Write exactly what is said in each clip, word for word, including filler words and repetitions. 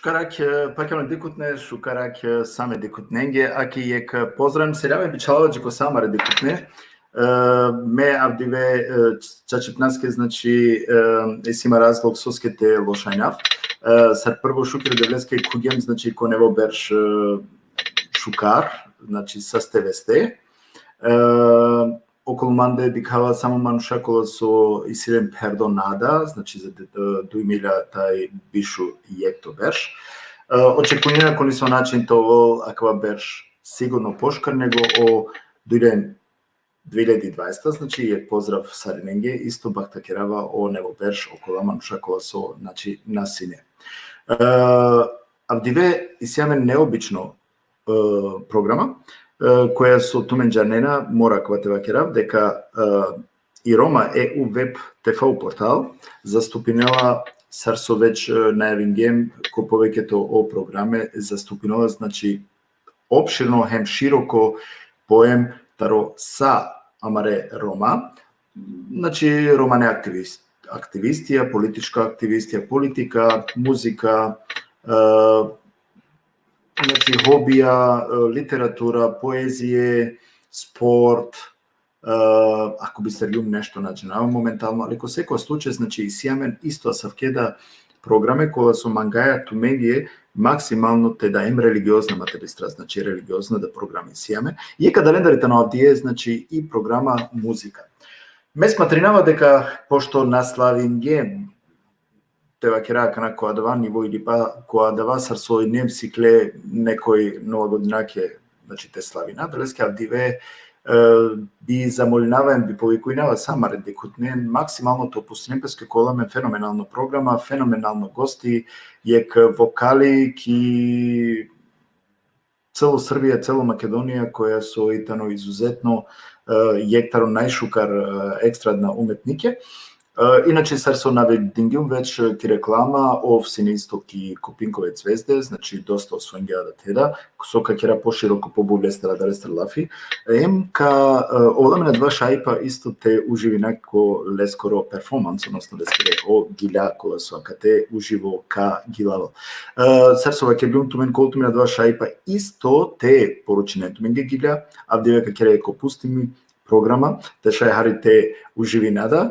Šukar, e, pakjam dikhutne, šukar, e, sa me dikhutnenge, ake jekh pozdrav seljam bičhalava dži ko sa amare dikhutne. E, me avdive, e, čačipnaske, znači, e, isi ma razlog soske te lošajnav. E, sar prvo šukri Devleske khuvgjem, znači, ko nevo berš, e, šukar, znači, saste veste. E, okolo mande dikhava samo manuša kola so isi len pherdo nada, znači za de-, e, duj milja taj bišu jekto berš. E, očekujnena ko niso način te ovel akava berš sigurno pošukar nego o duj milja dvaeset, znači jekh pozdrav sarinenge, isto bahtakerava o nevo berš okola manuša kola so, znači, na sine. E, avdive isi amen neobično, e, programa, e, koja so tumen džanena, mora akava te vakerav, deka, e, i Roma E U web T V portal zastupinela, sar so već, e, najavingjem, ko poveketo o programe, zastupinela, znači, opširno hem široko poem taro sa amare Roma, znači, romane aktivist-, aktivistija, politička aktivistija, politika, muzika, e, znači, hobija, e, literatura, poezije, sport, e, ako bi sar jum nešto na džanav momentalno, ali ko seko slučaj, znači, isi amen isto asavke da programe kola so mangaja tumenge maksimalno te da, em religiozna, ma te bistra, znači, religiozna da programi isi amen. Jekh adalendar tano avdive, znači, i programa muzika. Me smatrinava deka, pošto na slavingjem, te vakera akana ko adava nivo ili pa ko adava sar so inem sikle nekoj Nova godinake, znači, te slavina, adaleske avdive, e, bi zamolinava em bi povikujnava sa amare dikhutnen maksimalno te opustinen peske, ka ovel amen fenomenalno programa, fenomenalno gosti, jekh vokali ki celo Srbija, celo Makedonija, koja so i tano izuzetno, e, jekh taro najšukar, e, ekstradna umetnike. E, inače, sar so navedingjum već, e, ki reklama, ov sine isto ki Kopinkovac Zvezde, znači, dosta osvojingja adate da, so ka kera poširoko, pobuv lestar, adalestar lafi. Em ka, e, ovel amen adava šajipa isto te uživina ko leskoro performans, odnosno leskere o gilja kola so akate uživo ka gilavel. E, sar so vakergjum tumen, ka ovel tumen adava šajipa isto te poručinen tumenge gilja, avdive ka kera jekh opustimi programa, te šaj hari te uživina da,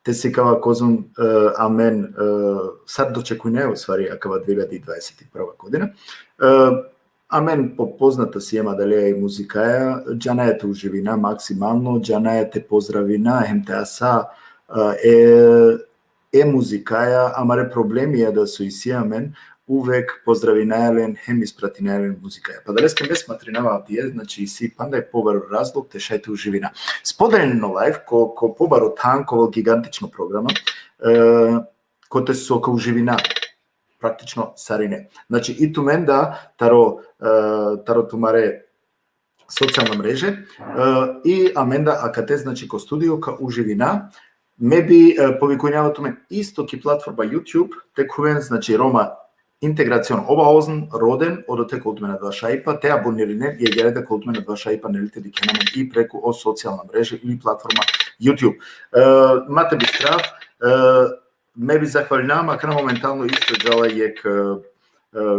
te sikava kozom, e, amen, e, sar dočekujnaja, u stvari, akava dve hiljade dvadeset prva godina. E, amen po-, poznata siem adaleja i muzikaja, džanaja te uživina maksimalno, džanaja te pozdravina, hem te asa, e, e, e muzikaja, amare problemija da so isi amen, uvek pozdravinaja len, hem ispratinaja len muzikaja. Pa adaleske me smatrinava avdive, znači, isi panda i pobaro razlog te šaj te uživina. Spodelinen o live, ko, ko pobaro than, ka ovel gigantično programa, e, kote so ka uživina praktično sarine. Znači, i tumen da taro, e, taro tumare socijalna mreže, e, i amen da akate, znači, ko studio ka uživina. Me bi, e, povikujnava tumen isto ki platforma YouTube, te khuven, znači, Roma Integracion Obaozn, roden, odote ka ovel tumen adava šajipa, te abonirinen, jer jere da ka ovel tumen adava šajipa, neli, te dikhen amen i preku o socijalna mreže ili platforma YouTube. E, ma te bistrav, e, me bi zahvalinav, akana momentalno isto džala jekh, e, e,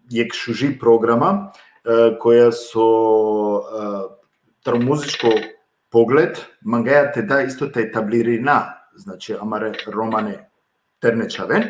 jekh šuži programa, e, koja so, e, taro muzičko pogled, mangaja te da isto te etablirina, znači, amare romane terne čhaven,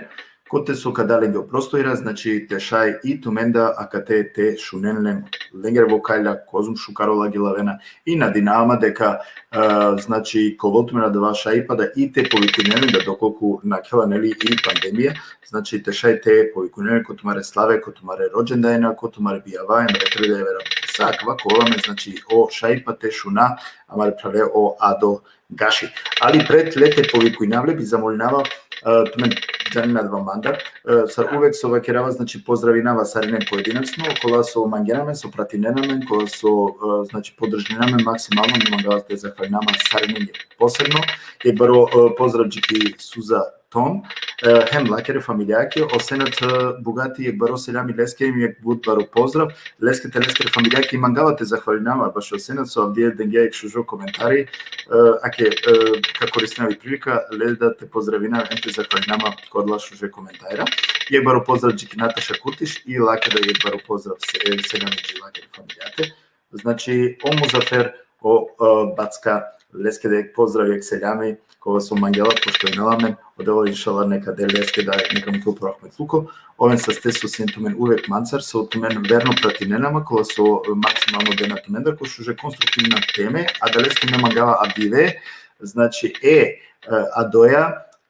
kote so ka da lenge o prostorija, znači, te šaj i tumen da akate te šunen len, lengere vokalja, kozom šukaro la gilavena, i nadinava ma deka, e, znači, ka ovel tumen adava šajipa da i te povikujnen len da, dokolku nakhela, neli, i pandemija, znači, te šaj te povikujnen len ko tumare slave, ko tumare rođendajna, ko tumare bijava, em retre da evera. Sa akava ka ovel amen, znači, o šajipa te šuna amare phrale o Ado Gaši. Ali pred le te povikujnav le, bi zamolinava, e, tumen džanena adava mandar, e, sar uvek so vakerava, znači, pozdravinava sarinen pojedinačno, kola so mangena amen, so pratinena amen, kola so, e, znači, podržinena amen maksimalno, me mangava te zahvalinava sarinen posebno, jekh baro, e, pozdrav dži ki Suza Tom, e, hem lakere familijake, o Senat, e, Bugati, jekh baro seljami leske, hem jekh but baro pozdrav, leske te leskere familijake, i mangava te zahvalinava bašo Senat, so avdive dengja jekh šužo komentari, e, ake, e, ka koristinav i prilika, le da te pozdravinav, em te zahvalinava ko adala šuže komentarja. Jekh baro pozdrav dži ki Nataša Kurtiš i lake da jekh baro pozdrav se, seljami dži lake familijate. Znači, o Muzafer, o, e, Backa, leske da jekh pozdrav, jekh seljami, kova so mangela, pošto i nela amen, o Devel inšala neka del leske da neka mukljol po rahmetluko. Oven saste so sien tumen uvek mancar, so tumen verno pratinena ma, kola so, e, maksimalno dena tumendar, ko šuže konstruktivna teme, adaleske me mangava avdive, znači, e, e, Adoja,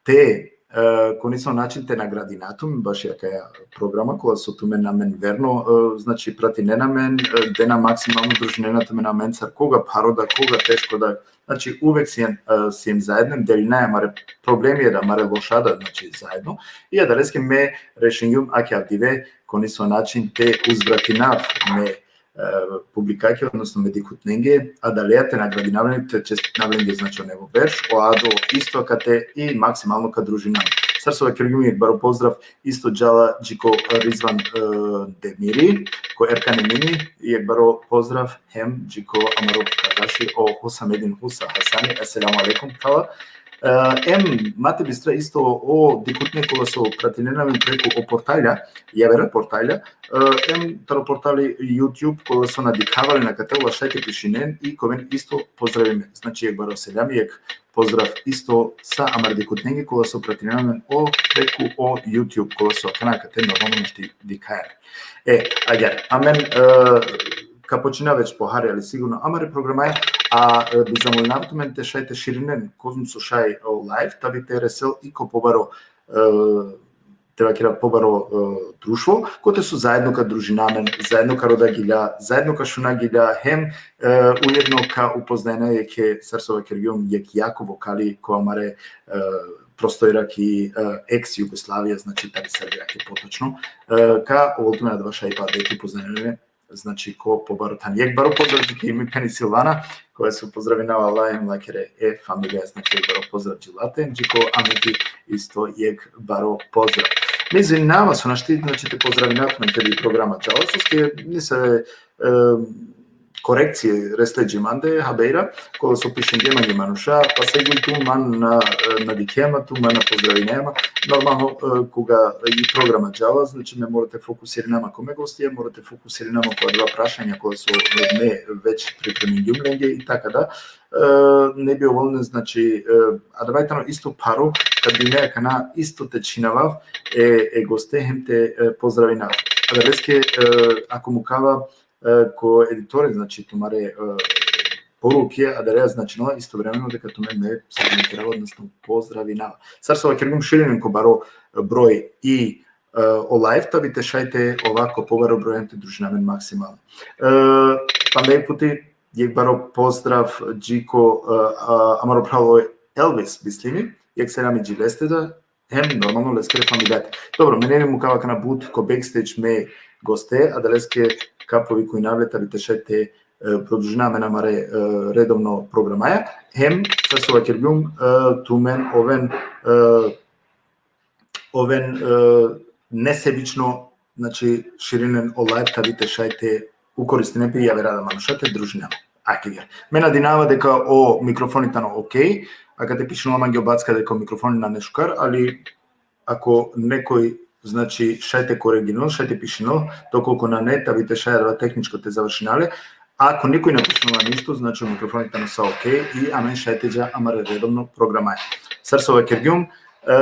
te, e, ko nesavo način te nagradina tumen, baši akaja programa, kola so tumen amen verno, e, znači, pratinena amen, e, dena maksimalno, družinena tumen amencar, koga pharo da, koga teško da, znači, uvek sien, e, sien zaedno, delinaja amare problemi, amare loša da, znači, zaedno. I adaleske me rešingjum ake avdive, ko nesavo način te uzvratinav me, e, publikake, odnosno me dikhutnenge, adaleja te nagradinav len, te čestitinav lenge, znači, o nevo berš, o Ado isto kate i maksimalno ka družinav. Sar so vakergjum, jekh baro pozdrav isto džala dži ko Rizvan, e, Demiri, ko Erkan Emini, jekh baro pozdrav hem dži ko amaro kardaši o Husamedin Husa Hasani. Esselamu alejkum, tala. E, em, ma te bistra isto o dikhutne kola so pratinena amen preku o portalja, javera portalja, e, em taro portali YouTube, kola so na dikhava len akate, ola šaj te pišinen i ka oven isto pozdravime. Znači, jekh baro seljami, jekh pozdrav isto sa amare dikhutnenge kola so pratinena amen o, preku o YouTube, kola so akana akate normalno našti dikhaja. E, agjaar, amen, e, ka počina već pohari, ali sigurno amare programaja, a, e, bi zamolinav tumen te šaj te širinen kozom so šaj o live, ta bi te resel i ko pobaro, e, te vakera pobaro, e, društvo, kote so zaedno ka družina amen, zaedno ka roda gilja, zaedno ka šuna gilja, hem, e, ujedno ka upoznajna jekhe, sar so vakergjum, jekh jako vokali ko amare, e, prostorija ki, e, eks Jugoslavija, znači, tari Srbija, ki potočno, e, ka ovol tumen adava šajipa te upoznajna, znači, ko pobaro than. Jekh baro pozdrav ki mi pheni Silvana, koja so pozdravinava la hem lakere e familija, znači, jekh baro pozdrav dži late, dži ko Amiti isto jekh baro pozdrav. Me izvinava so našti, znači, te pozdravinav tumen keda i programa čala, soske nesave, e, korekcije resle dži mande, habeira, kola so pišingje mange manuša, pa se gul tu man na, na dikhea ma, tu man na pozdravine ma. Normalno, e, koga i programa džala, znači, me mora te fokusirina ma ko me gostija, mora te fokusirina ma ko adava prašanja kola so me već pripremingjum lenge i taka da, e, ne bi ovolne, znači, e, adava i tano isto pharo, kad bi me akana isto te čhinavav e, e goste hem te, e, pozdravinav. Adaleske, e, ako mukava, e, ko editore, znači, tumare, e, poruke, adaleja značinela istovremeno deka tumen me salamikirava, odnosno pozdravinava. Sar so vakergjum, širinen ko baro, e, broj i, e, o live, ta bi te šaj te ova ko pobaro broj hem te družina amen maksimalno. E, panda jekh puti, jekh baro pozdrav dži ko, e, a, amaro phral Elvis Bislimi, jekh selami dži leste da, hem normalno leskere familijate. Dobro, me ne bi mukava akana but ko backstage me goste, adaleske ka povikujnav le ta bi te šaj te, e, produžina amen amare, e, redovno programaja, hem, sar so vakergjum, e, tumen oven, e, oven, e, nesebično, znači, širinen o live, ta bi te šaj te ukoristinen pe javera da manuša te družina amen. Ajde, ja. Me nadinava deka o mikrofoni tano okej, akate pišinela mange o Backa deka o mikrofoni nane šukar, ali ako nekoj, znači, šaj te koriginel, šaj te pišinel, dokolku nane, ta bi te šaj adava tehničko te završina le. Ako nikoj na pišinela ništo, znači, o mikrofoni tano sa okej i amen šaj te dža amare redovno programaja. Sar so vakergjum, e,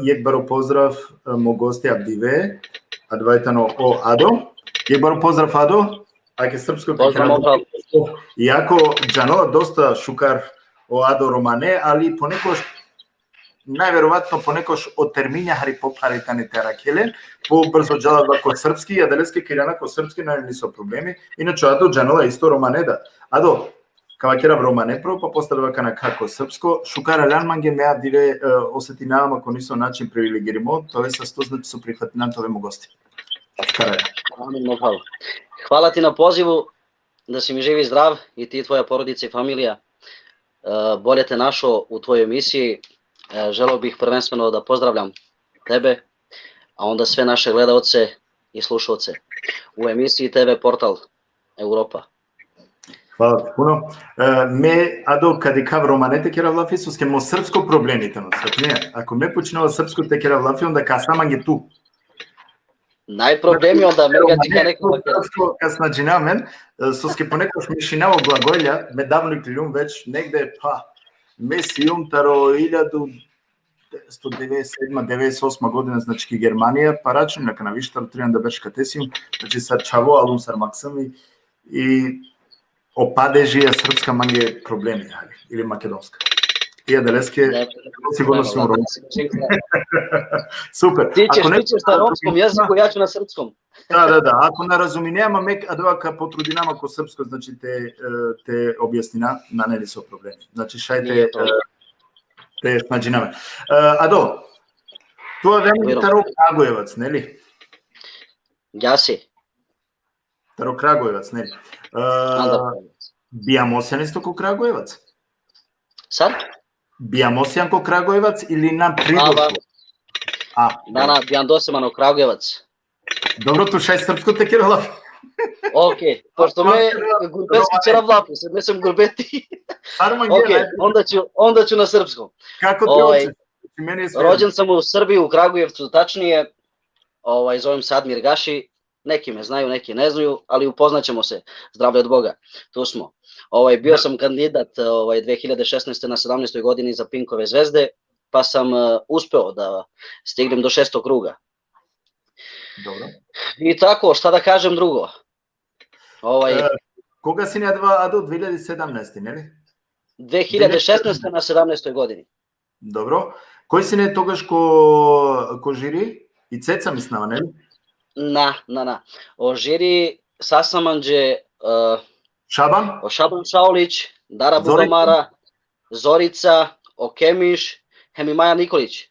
jekh baro pozdrav, e, mo gosti avdive, adava i tano o Ado. Jekh baro pozdrav, Ado. Ake srpsko te... Pozdrav, kera, Ado. Iako džanela dosta šukar o Ado romane, ali ponekoš, najverovatno ponekoš o terminja hari pophare tane te arakhel len, pobrzo džala adava ko srpski, adaleske ka irana ko srpski, nane niso problemi. Inače, Ado džanela isto romane da. Ado, ka vakerav romane prvo, pa posle adava ka nakha ko srpsko. Šukar aljan mange, me avdive, e, osetinava ma ko niso način privilegirimo, to jest, to znači so prihvatinđan te ove mo gosti. Šukar aljan. Amin, mo phral. Hvala ti na pozivu, da si mi živ i zdrav, i ti i tvoja porodica i familija. E, bolje te našao u tvojoj emisiji. E, želeo bih prvenstveno da pozdravljam tebe, a onda sve naše gledaoce i slušaoce u emisiji T V Portal Evropa. Hvala ti puno. E, me, Ado, ka dikhav romane te kerav lafi, soske mo srpsko problemi tano, sar ne? Ako me počinava srpsko te kerav lafi, onda ka sa mange tu. Naj problemi onda, me ga džikha neko. Kad snađina amen, soske ponekoš mešinavo glagolja, me davno ikljum već negde, pa, me sijum taro iljadu devetsto devedeset sedma, devedeset osma godina, znači, ki Germanija, pa račun na kana više taro trianda berš kate sijum, znači, sar čhavo alum sar maksami i o padežija srpska mange problemi, ali, ili makedonska. I adaleske, sigurno sijum romski. Super. Ti ćeš, ti ćeš na romskom jeziku, ja ću na srpskom. Da, da, da. Ako na razuminea, ma mek adava ka potrudinama ko srpsko, znači te, e, te objasnina, nane li so problemi. Znači, šaj te, e, te snađiname. E, Ado, tu avem taro Kragujevac, neli? Ja si. Taro Kragujevac, neli? E, bijamo sian isto ko Kragujevac? Sar? Bijamo sian ko Kragujevac ili na pridošlo? A, na, na, bijando sian ano Kragujevac. Dobro, tu šaj srpsko te kera lafi. Ok, pošto me gurbeski ćerav lafi, se me sam gurbeti. Ok, onda ću, onda ću na srpskom. Kako te oci? Rođen sam u Srbiji, u Kragujevcu, tačnije. Ovaj, zovem se Admir Gaši. Neki me znaju, neki ne znaju, ali upoznaćemo se. Zdravlje od Boga. Tu smo. Ovaj, bio sam kandidat, ovaj, dve hiljade šesnaeste na sedamnaestoj godini za Pinkove zvezde, pa sam, e, uspeo da stignem do šestog kruga. Dobro. I tako, šta da kažem drugo? Ovaj, E, koga sine adava, Ado, dve hiljade sedamnaeste, neli? dve hiljade šesnaeste na sedamnaestoj godini. Dobro. Koj sine togaš ko, ko žiri? I Ceca mislinava, neli? Na, na, na. O žiri sasa manđe, e, Šaban? O Šaban Šaulić, Dara Budamara, Zorica, o Kemiš, hem i Maja Nikolić.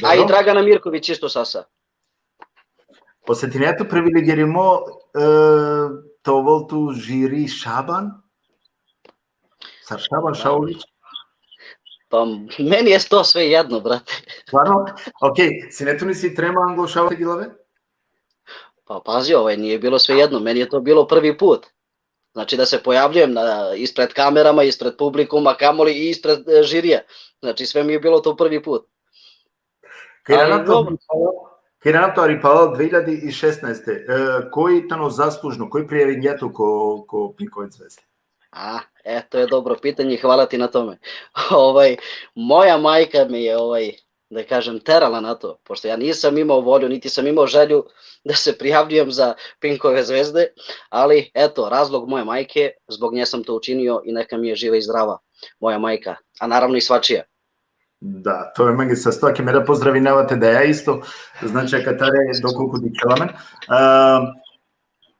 A i Dragana Mirković isto sasa. Osetinea tu privilegirimo, e, te ovel tu žiri Šaban? Sar Šaban Šaulić? Pa, meni je to sve jedno, brate. Stvarno? Ok, sine tu nisi trema anglo Šaban te gilave? Pa pazi, ovaj, nije bilo sve jedno, meni je to bilo prvi put. Znači da se pojavljujem na, ispred kamerama, ispred publikuma, kamoli i ispred, e, žirija. Znači sve mi je bilo to prvi put. Kaj iranav tu, kaj iranav tu aripalal dve hiljade šesnaeste, e, koj tano zaslužno, koj prijavingja tu ko, ko Pinkove zvezde? A, eto je dobro pitanje, hvala ti na tome. Ovaj, moja majka me je, ovaj, da kažem, terala na to, pošto ja nisam imao volju, niti sam imao želju da se prijavljujem za Pinkove zvezde, ali eto, razlog moje majke, zbog nje sam to učinio i neka mi je živa i zdrava moja majka, a naravno i svačija. Da, to je mange sasto, a ke me pozdravinava te daja isto, znači, akatare dokolku dikhela amen. E,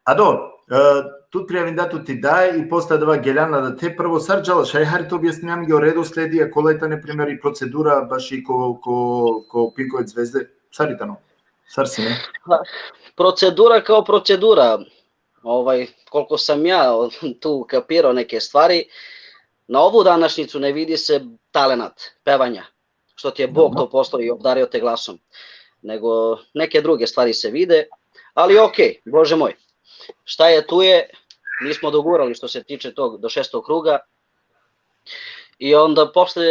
Ado, e, tu prijavinda tu ti daj i posle adava geljan la da te prvo sar džala, šaj hari te objasnine amenge o redosledi, a kola tane, primer, i procedura baši ko, ko, ko Pinkove zvezde, sar i tano, sar sine? Pa, procedura kao procedura, ovaj, koliko sam ja tu kapirao neke stvari, na ovu današnjicu ne vidi se talenat pevanja, što ti je Bog to poslao i obdario te glasom, nego neke druge stvari se vide, ali okej, Bože moj, šta je tu je, mi smo dogurali što se tiče tog do šestog kruga i onda posle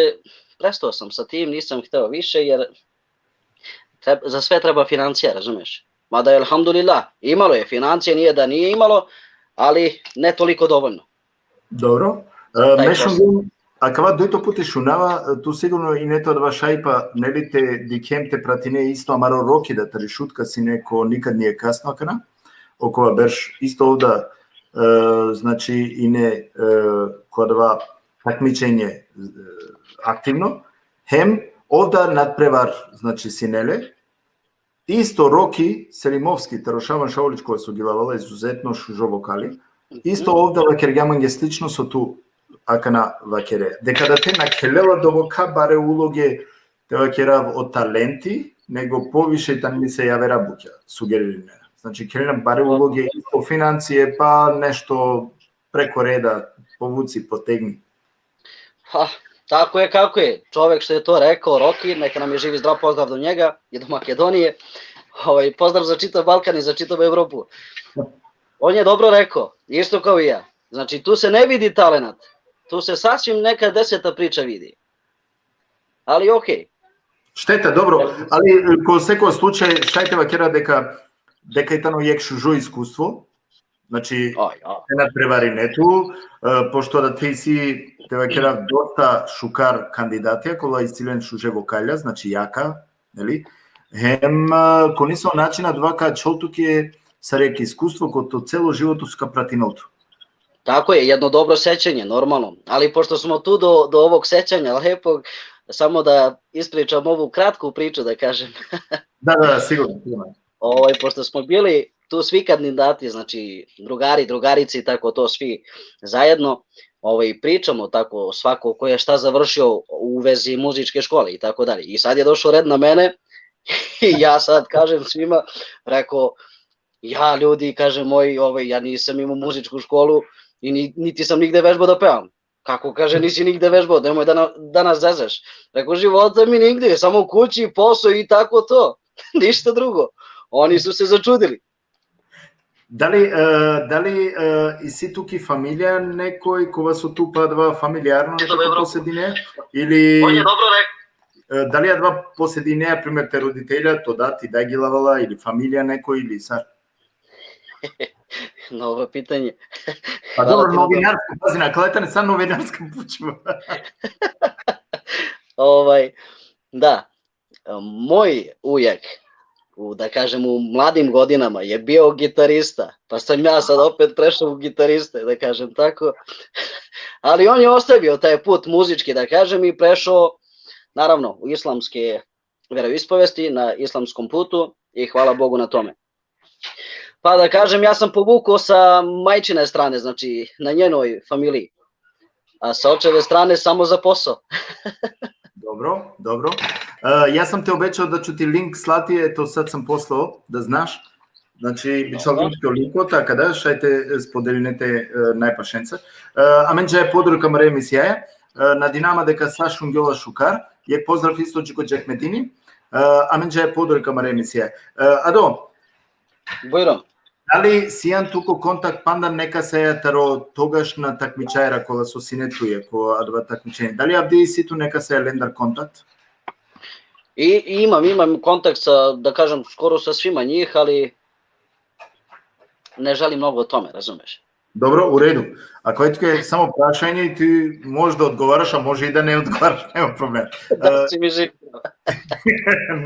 prestao sam sa tim, nisam hteo više, jer treba, za sve treba financija, razumeš? Mada je, alhamdulillah, imalo je financije, nije da nije imalo, ali ne toliko dovoljno. Dobro. E, me šungjem, akava dujto puti šunava, e, tu sigurno ine tu adava šajpa, neli, te dikhem, te pratine isto amaro Roki, da tari Šutka sine ko Nikad nije kasno akana, okova berš isto ov da, e, znači, ine, e, ko adava takmičenje, e, aktivno, hem ov da nadprevar, znači, sine le, isto Roki Selimovski, taro Šaban Šaulić, kova so gilavala izuzetno šužo vokali, isto ov da vakergja mange slično so tu akana vakere. Deka da te na khelela dovolno bare uloge, te vakerav, o talenti, nego poviše tani mi se javera bukja, sugeririme. Znači, khelena bare uloge, isto financije, pa nešto preko reda, povuci, potegni. Ha, tako je kako je. Čovek što je to rekao, Roki, neka nam je živ i zdrav, pozdrav do njega i do Makedonije. Ovaj, pozdrav za čitav Balkan i za čitavu Evropu. On je dobro rekao, isto kao i ja. Znači, tu se ne vidi talenat. Tu se sasvim neka deseta priča vidi. Ali okej. Šteta, dobro, ali, e, ko sekova slučaj, šaj te vakera deka дека е тано јек шужо искуство, значи, O, ja. не надпревари нету, е, пошто да ти си, те вакера, доста шукар кандидатија, кола исцилен шуже вокалја, значи јака, нели? Хем, е, кој нисо начина два ка чолтук е саре јек искуство, кото цело живото сука пратинолту. Tako je, jedno dobro sećanje, normalno. Ali pošto smo tu do, do ovog sećanja, lepo, samo da ispričam ovu kratku priču, da kažem. Да, да, да, сигурно, сигурно. Ovaj, pošto smo bili tu svi kandidati, znači drugari, drugarice i tako to, svi zajedno, ovaj, pričamo tako svako ko je šta završio u vezi muzičke škole i tako dalje. I sad je došao red na mene i ja sad kažem svima, rekao, ja ljudi, kažem, moj, ovaj, ja nisam imao muzičku školu i ni, niti sam nigde vežbao da pevam. Kako, kaže, nisi nigde vežbao, nemoj da, na, da nas zezeš. Rekao, života mi nigde, samo kući, posao i tako to. Ništa drugo. Oni su se začudili. Дали, е, дали, е, иси туки фамилија некој кога су ту па два фамилиарно некој Добро. Поседине? Или, On je dobro rekao. е, дали ја два Поседине, пример, те родителја, то да, ти да ги лавала, или фамилија некој, или са? Dobro pitanje. Pa dobro, novinarsko, pazi, na kletane sad novinarsko pučimo. Ovaj, da, moj ujak, u, da kažem, u mladim godinama je bio gitarista, pa sam ja sad opet prešao u gitariste, da kažem tako. Ali on je ostavio taj put muzički, da kažem, i prešao, naravno, u islamske veroispovesti, na islamskom putu i hvala Bogu na tome. Pa da kažem, ja sam povukao sa majčine strane, znači na njenoj familiji, a sa očeve strane samo za posao. Dobro, dobro. E, ja sam te obećao da ću ti link slati, eto sad sam poslao, da znaš. Znači, bičal link, o linko, taka da, šajte, e, spodelinete, e, najpašenca. E, amen džaja poruka mare emisija, e, nadinama deka sa šungjola šukar, jek pozdrav isto dži ko Džekmetini. E, amen džaja poruka mare emisija. E, Ado, Bujrum. Dali sian tu ko kontakt panda nekasaja taro togašna takmičajra kola so sine tuja ko adava takmičenje? Dali avdi isi tu nekasaja lendar kontakt? I, imam, imam kontakt sa, da kažem, skoro sa svima njih, ali ne želim mnogo o tome, razumeš? Dobro, u redu. Ako je tuke samo prašanje i ti možeš da odgovaraš, a može i da ne odgovaraš, nema problema. Da si mi živ.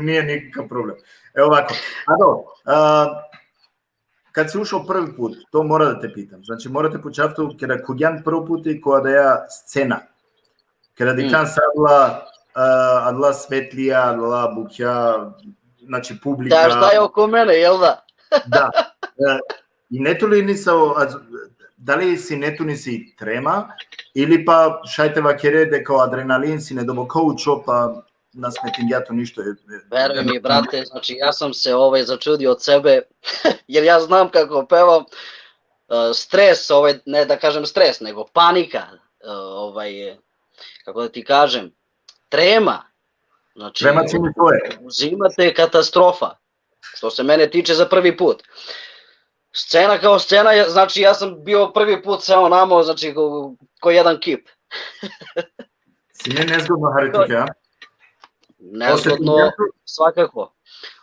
Nije nikakav problem. Evo ovako, Ado, a, kad si ušao prvi put, to mora da te pitam, znači mora te pučav tu, keda khugjan prvo put i ko adaja scena, keda dikhan sa adala, a, adala svetlija, adala bukja, znači publika. Da, šta je oko mene, jel da? Da. E, i netu li nisi, a, dali si netu nisi trema, ili pa šaj te vakere deka o adrenalin sine doboka učo, pa na smetingja to ništo. Veruj mi, brate, znači, ja sam se, ovaj, začudio od sebe, jer ja znam kako pevam, e, stres, ovaj, ne da kažem stres, nego panika, e, ovaj, kako da ti kažem, trema. Znači, trema čini svoje. Uzimate katastrofa, što se mene tiče, za prvi put. Scena kao scena, ja, znači, ja sam bio prvi put seo namo, znači, ko, ko jedan kip. Sine nezgodno, hari tuke, a? Nezgodno, svakako.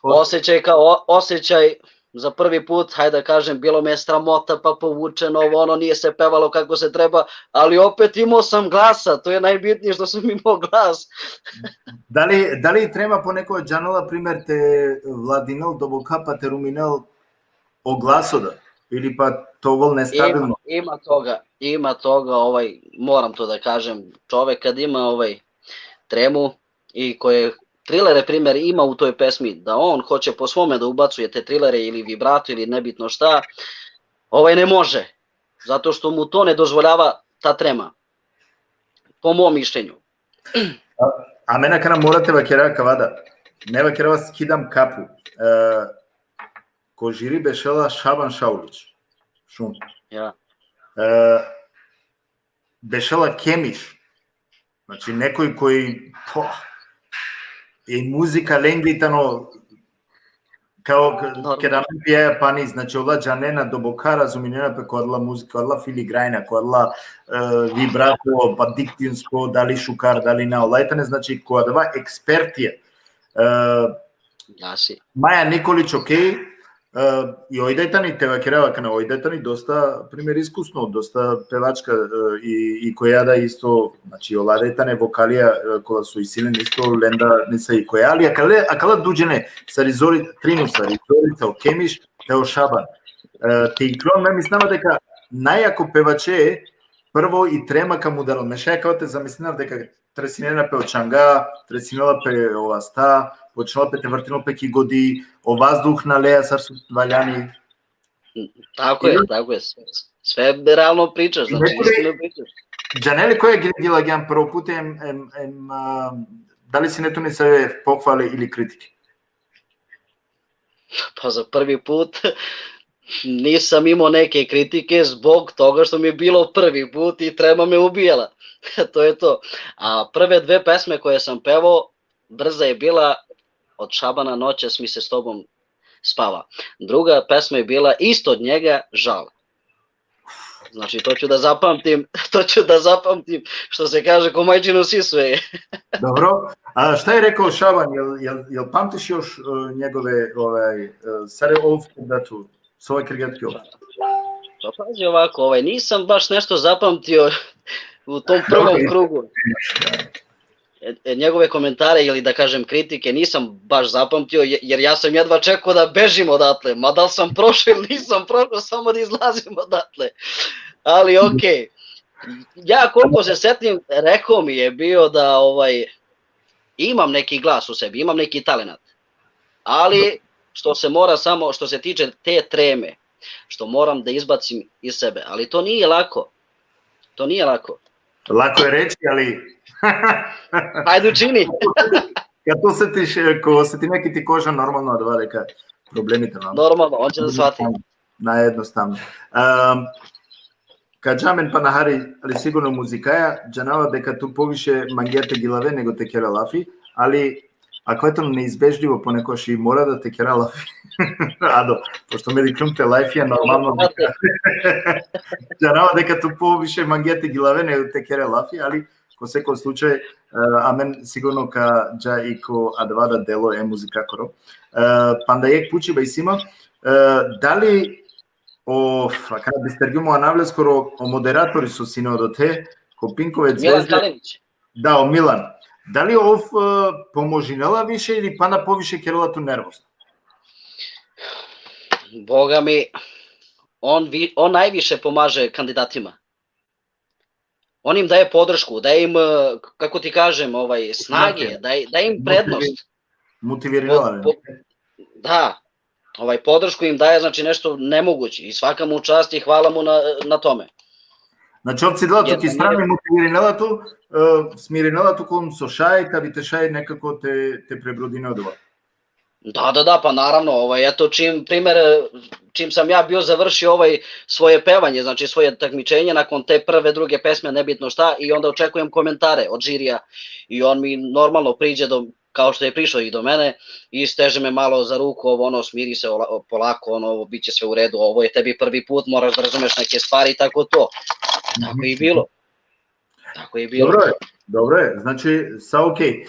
Osjećaj kao o-, osjećaj za prvi put, hajde da kažem, bilo me je sramota, pa povučeno, ovo, ono, nije se pevalo kako se treba, ali opet imao sam glasa, to je najbitnije što sam imao glas. Dali, dali trema ponekoj džanela, primer, te vladinel doboka, pa te ruminel o glaso da, ili pa te ovel nestabilno? Ima, ima toga, ima toga, ovaj, moram to da kažem, čovek kad ima, ovaj, tremu i koje trilere, primer, ima u toj pesmi, da on hoće po svome da ubacuje te trilere ili vibrato ili nebitno šta, ovaj, ne može, zato što mu to ne dozvoljava ta trema, po mom mišljenju. A, amen akana mora te vakera kava da, ne vakera, skidam kapu. E, ko žiri bešela Šaban Šaulić. Šun. Ja. E, bešela Kemiš. Znači, nekoj koji, po, i muzika lengvi tano, kao k-, normalno. Keda amen pijaja pani, znači, ola džanena doboka, razuminena pe ko adala muzika, ko adala filigrana, ko adala, e, vibrato, pa diktinsko, dali šukar, dali na, ola i tane, znači, ko adava ekspertija. E, Maja Nikolić, okej, e, E, i oj da tani, te vakerav akana, oj da tani dosta, primer, iskusno, dosta pevačka, e, i, i koja da isto, znači, ola da tane vokalija, e, kola so isi len isto lenda, nisa i koja, ali akale, akala du džene, sar i Zori, trinu sar i Zorica, o Kemiš, te o Šaban. E, te iklon, me mislinava deka najjako pevače, prvo i trema ka mudarel. Me šaj akava te zamislinav deka tresinena pe o čanga, tresinela pe o asta, počnela pe te vrtinel pe ki godi, o vazduh na leja sar so valjani. Tako je, tako je. Sve, sve realno pričaš, znači, iskreno pričaš. Džane li koja gi-, gilagjan prvo put, em, em, em, a, dali sine tu nesave pohvale ili kritike? Pa za prvi put nisam imao neke kritike zbog toga što mi je bilo prvi put i trema me ubijala. To je to. A prve dve pesme koje sam pevao, brza je bila, od Šabana „Noćas mi se s tobom spava”. Druga pesma je bila isto od njega „Žal”. Znači, to ću da zapamtim, to ću da zapamtim, što se kaže, ko majčinu sisu je. Dobro. A šta je rekao Šaban? Jel, jel, jel pamtiš još, e, njegove, ovaj, e, sare ov da tu, sova kergja tuke ov? Pa pazi ovako, ovaj, nisam baš nešto zapamtio u tom prvom krugu. E, e, njegove komentare ili, da kažem, kritike nisam baš zapamtio, je-, jer ja sam jedva čekao da bežim odatle, ma da li sam prošao ili nisam prošao, samo da izlazim odatle. Ali okej. Ja, koliko se setim, rekao mi je bio da, ovaj, imam neki glas u sebi, imam neki talenat. Ali što se mora samo, što se tiče te treme, što moram da izbacim iz sebe, ali to nije lako. To nije lako. Lako je reći, ali Ajde, učini. Kad to osetiš, e, ko oseti neki ti koža, normalno, adava deka problemi te, normalno. Normalno, on će da shvati. Najjednostavno. Am, ka dža amen pana hari, ali sigurno muzikaja, džanava deka tu poviše mangea te gilave nego te kera lafi, ali ako eto neizbežljivo ponekoš i mora da te kera lafi. Ado, pošto me dikhljum te lajfija, normalno deka. Džanava deka tu poviše mangea te gilave nego te kera lafi, ali ko seko slučaj, e, amen sigurno ka dža i ko adava da delo e muzikakoro. E, panda jekh pučiba isi ma, e, dali o, akana bistergjum o anav leskoro, o moderatori so sine odote, ko Pinkovec, Milan Zvezda. Kalinić. Da, o Milan. Dali ov, e, pomožinela više ili pana poviše kerela tu nervozno? Boga mi, on, vi, on najviše pomaže kandidatima. On im daje podršku, daje im, e, kako ti kažem, ovaj, snage, Znate, daje, daje im prednost. Motivirinela. Po-, po-, da, ovaj, podršku im daje, znači, nešto nemoguće i svaka mu čast i hvala mu na, na tome. Znači, ov cidela tu Jer ki strani, motivirinela tu, e, smirinela tu kon so šaj, ka bi te šaj nekako te, te prebrodine odova. Da, da, da, pa naravno, ovaj, eto, čim, primer, čim sam ja bio završio, ovaj, svoje pevanje, znači, svoje takmičenje, nakon te prve, druge pesme, nebitno šta, i onda očekujem komentare od žirija i on mi normalno priđe do, kao što je prišao i do mene, i steže me malo za ruku, ovo, ono, smiri se, ola-, polako, ono, ovo, bit će sve u redu, ovo je tebi prvi put, moraš da razumeš neke stvari, tako to. Tako je i bilo. Tako je i bilo. Dobro je, dobro je, znači, sa okej. E,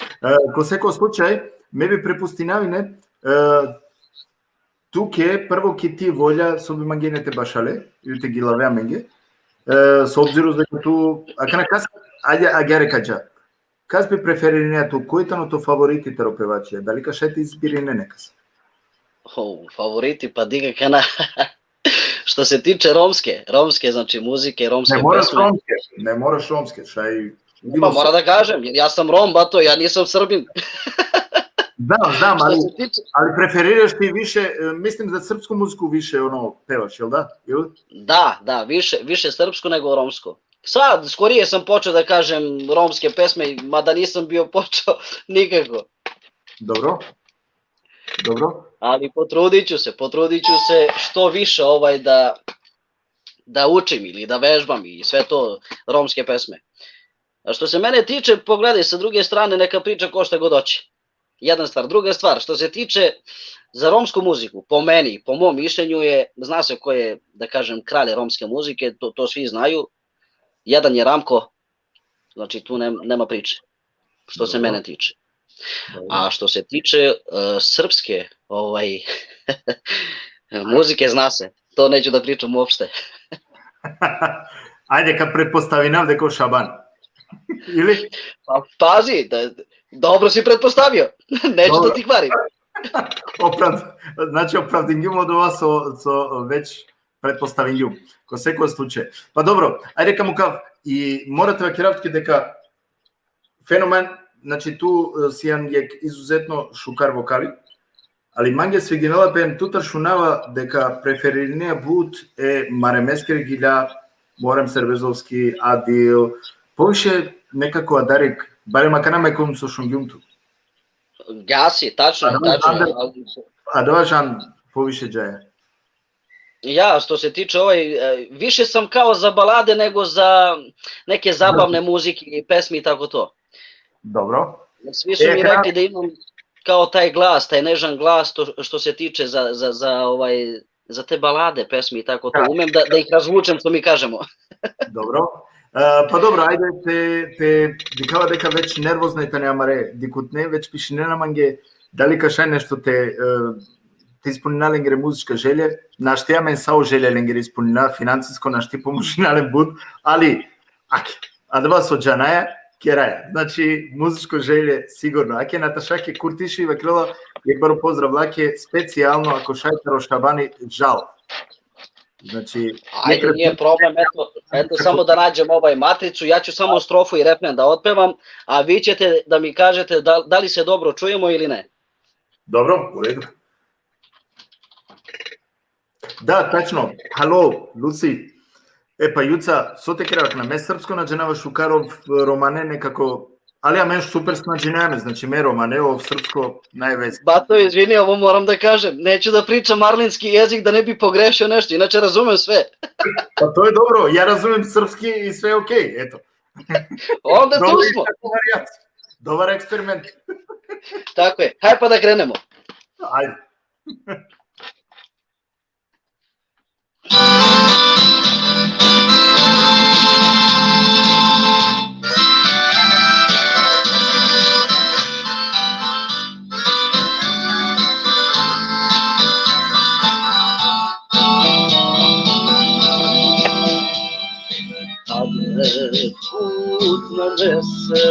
ko seko slučaj, me bi prepustinavine, e, tuke, prvo ki ti volja, so bi mangine te bašale, ili te gilave amenge, e, s obzirom da tu, akana kas, ajde, agjaar ka dža. Kas bi preferirinea tu, koj tano to favoriti taro pevačija, dali ka šaj te izbirine nekas? O, favoriti, pa diga kana. Što se tiče romske, romske, znači, muzike, romske Ne moraš pesme. romske, ne moraš romske, šaj Pa mora da kažem, jer ja sam Rom, bato, ja nisam Srbin. Znam, znam, ali, Što se tiče ali preferiraš ti više, e, mislim da srpsku muziku više, ono, pevaš, jel da? Ili? Da, da, više, više srpsko nego romsko. Sad, skorije sam počeo da kažem romske pesme, mada nisam bio počeo nikako. Dobro. Dobro. Ali potrudit ću se, potrudit ću se što više, ovaj, da, da učim ili da vežbam i sve to, romske pesme. A što se mene tiče, pogledaj, sa druge strane, neka priča košta god hoće. Jedna stvar. Druga stvar, što se tiče za romsku muziku, po meni, po mom mišljenju je, zna se ko je, da kažem, kralj romske muzike, to, to svi znaju, jedan je Ramko, znači tu nem-, nema priče, što se Dobro. mene tiče. Dobro. A što se tiče, e, srpske, ovaj, E, muzike zna se, to neću da pričam uopšte. Ajde, kad pretpostavinav deka o Šaban. Ili? Pa, pazi, da, dobro si pretpostavio. Neću Dobro. Da ti kvarim. Opravd... Znači, opravdingjum odova so, so već pretpostavingjum. Ko sekoj slučaj. Pa dobro, ajde ka mukav, i mora te vakerav tuke deka fenomen, znači tu, e, sian jek izuzetno šukar vokali, ali mange svidinela pe, em tutar šunava deka preferirinea but e Maremeskere gilja, Morem Serbezovski, Adil, poviše nekako adarik, barem akana me kojum so šungjum tu. Gasi, tačno, Adava tačno. žanr- Adava žanr poviše džaja. Ja, što se tiče ovaj, e, više sam kao za balade nego za neke zabavne muzike i pesme i tako to. Dobro. Svi su E, mi ka- rekli da imam kao taj glas, taj nežan glas, to što se tiče za, za, za, ovaj, za te balade, pesme i tako to. Da. Umem da, da ih razvučem, što mi kažemo. Dobro. E, pa dobro, ajde, te, te dikhava deka već nervozna i tane amare dikhutne, već pišinena mange, dali ka šaj nešto te, e, te ispunina lengere muzička želje, našti amen sa o želje lengere ispunina, finansisko našti pomožina len but, ali, ake, adava so džanaja, keraja. Znači, muzičko želje, sigurno. Ake, Nataša, ake, Kurtiši, vakerela, jek baro pozdrav lake, specijalno, ako šaj taro Šabani, žal. Znači, Ajde, nije problem, eto, eto, samo da nađem ovaj matricu, ja ću samo strofu i refren da otpevam, a vi ćete da mi kažete da, da li se dobro čujemo ili ne. Dobro, u redu. Da, tačno. Halo, Luci. E pa, Juca, so te kerav akana, me srpsko na džanava šukar, ov romane nekako, ali amen super snađinaja me, znači me romane, ov srpsko najvez. Bato, izvini, ovo moram da kažem, neću da pričam arlinski jezik da ne bi pogrešio nešto, inače razumem sve. Pa to je dobro, ja razumem srpski i sve je okej, eto. Onda tu Dobro, smo. Varijacija. Dobar eksperiment. Tako je, hajde pa da krenemo. Ajde. Kad me put nanese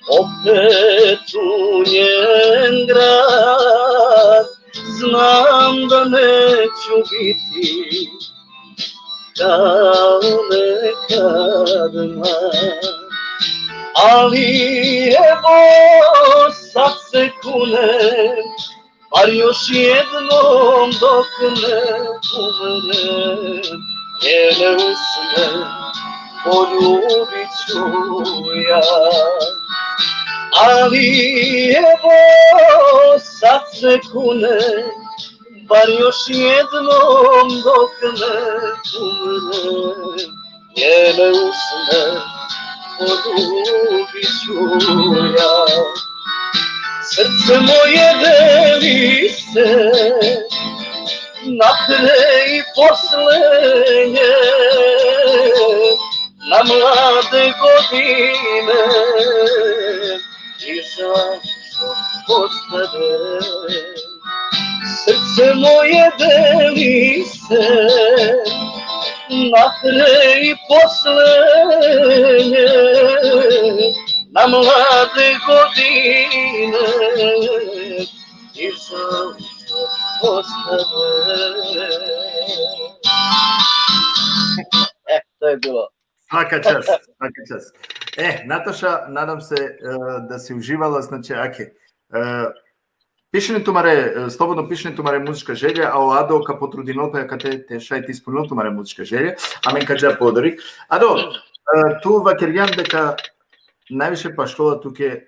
opet u njen grad, znam da neću biti kao nekad mlad. Ali evo sad se kunem, bar još jednom dok ne umrem, njene usne poljubit ću ja. Ali evo sad se kunem, bar još jednom dok ne umrem, njene usne poljubit ću ja. Srce moje deli se na pre i poslednje, na mlade godine i za ostale. Srce moje deli se na pre i poslednje, na mlade godine i za ostale. E, to je bilo. Svaka čast, svaka čast. E, Nataša, nadam se, e, da si uživala, znači, ake, e, pišine tumare, e, slobodno pišine tumare muzička želja, a o Ado ka potrudinol pe akate te šaj te ispuninol tumare muzička želja, amen ka dža podorik. Ado, e, tu vakergjan deka najviše pašlola tuke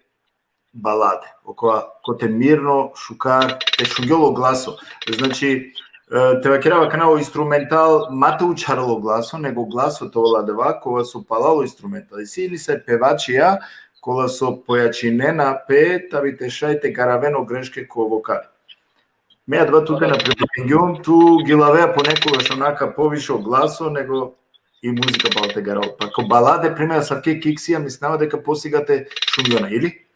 balade, okola kote mirno, šukar, te šungjol o glaso. Znači, e, te vakerav akana, o instrumental ma te učharol o glaso, nego glaso te ovel adava kola so palal o instrumental. Isi nesave pevačija kola so pojačinena pe, ta bi te šaj te garaven o greške ko vokali. Me adava tute na primetingjum, tu gilavea ponekogaš onaka poviše o glaso nego i muzika pal te garal. Pa ko balade, primer, asavke kiksija, mislinava deka posigate šungjona, ili?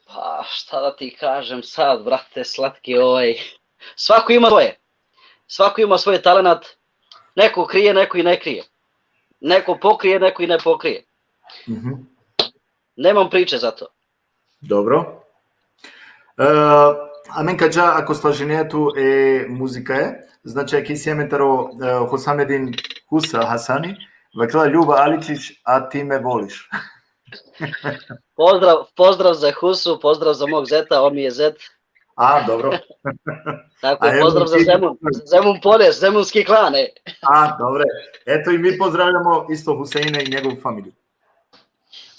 Pa, š-, Sada ti kažem sad, brate, slatki, ovaj, svako ima svoje. Svako ima svoj talenat. Neko krije, neko i ne krije. Neko pokrije, neko i ne pokrije. Mhm. Nemam priče za to. Dobro. E, amen ka dža, ako slažinea tu, e muzikaja, znači, aki si amen taro, e, Husamedin Husa Hasani, vakela: Ljuba Aličić, a ti me voliš. Pozdrav, pozdrav za Husu, pozdrav za mog zeta, on mi je zet. A, dobro. Tako je, pozdrav za Zemun, za Zemun Polje, zemunski klan, e. A, dobro. Eto, i mi pozdravljamo isto Huseina i njegovu familiju.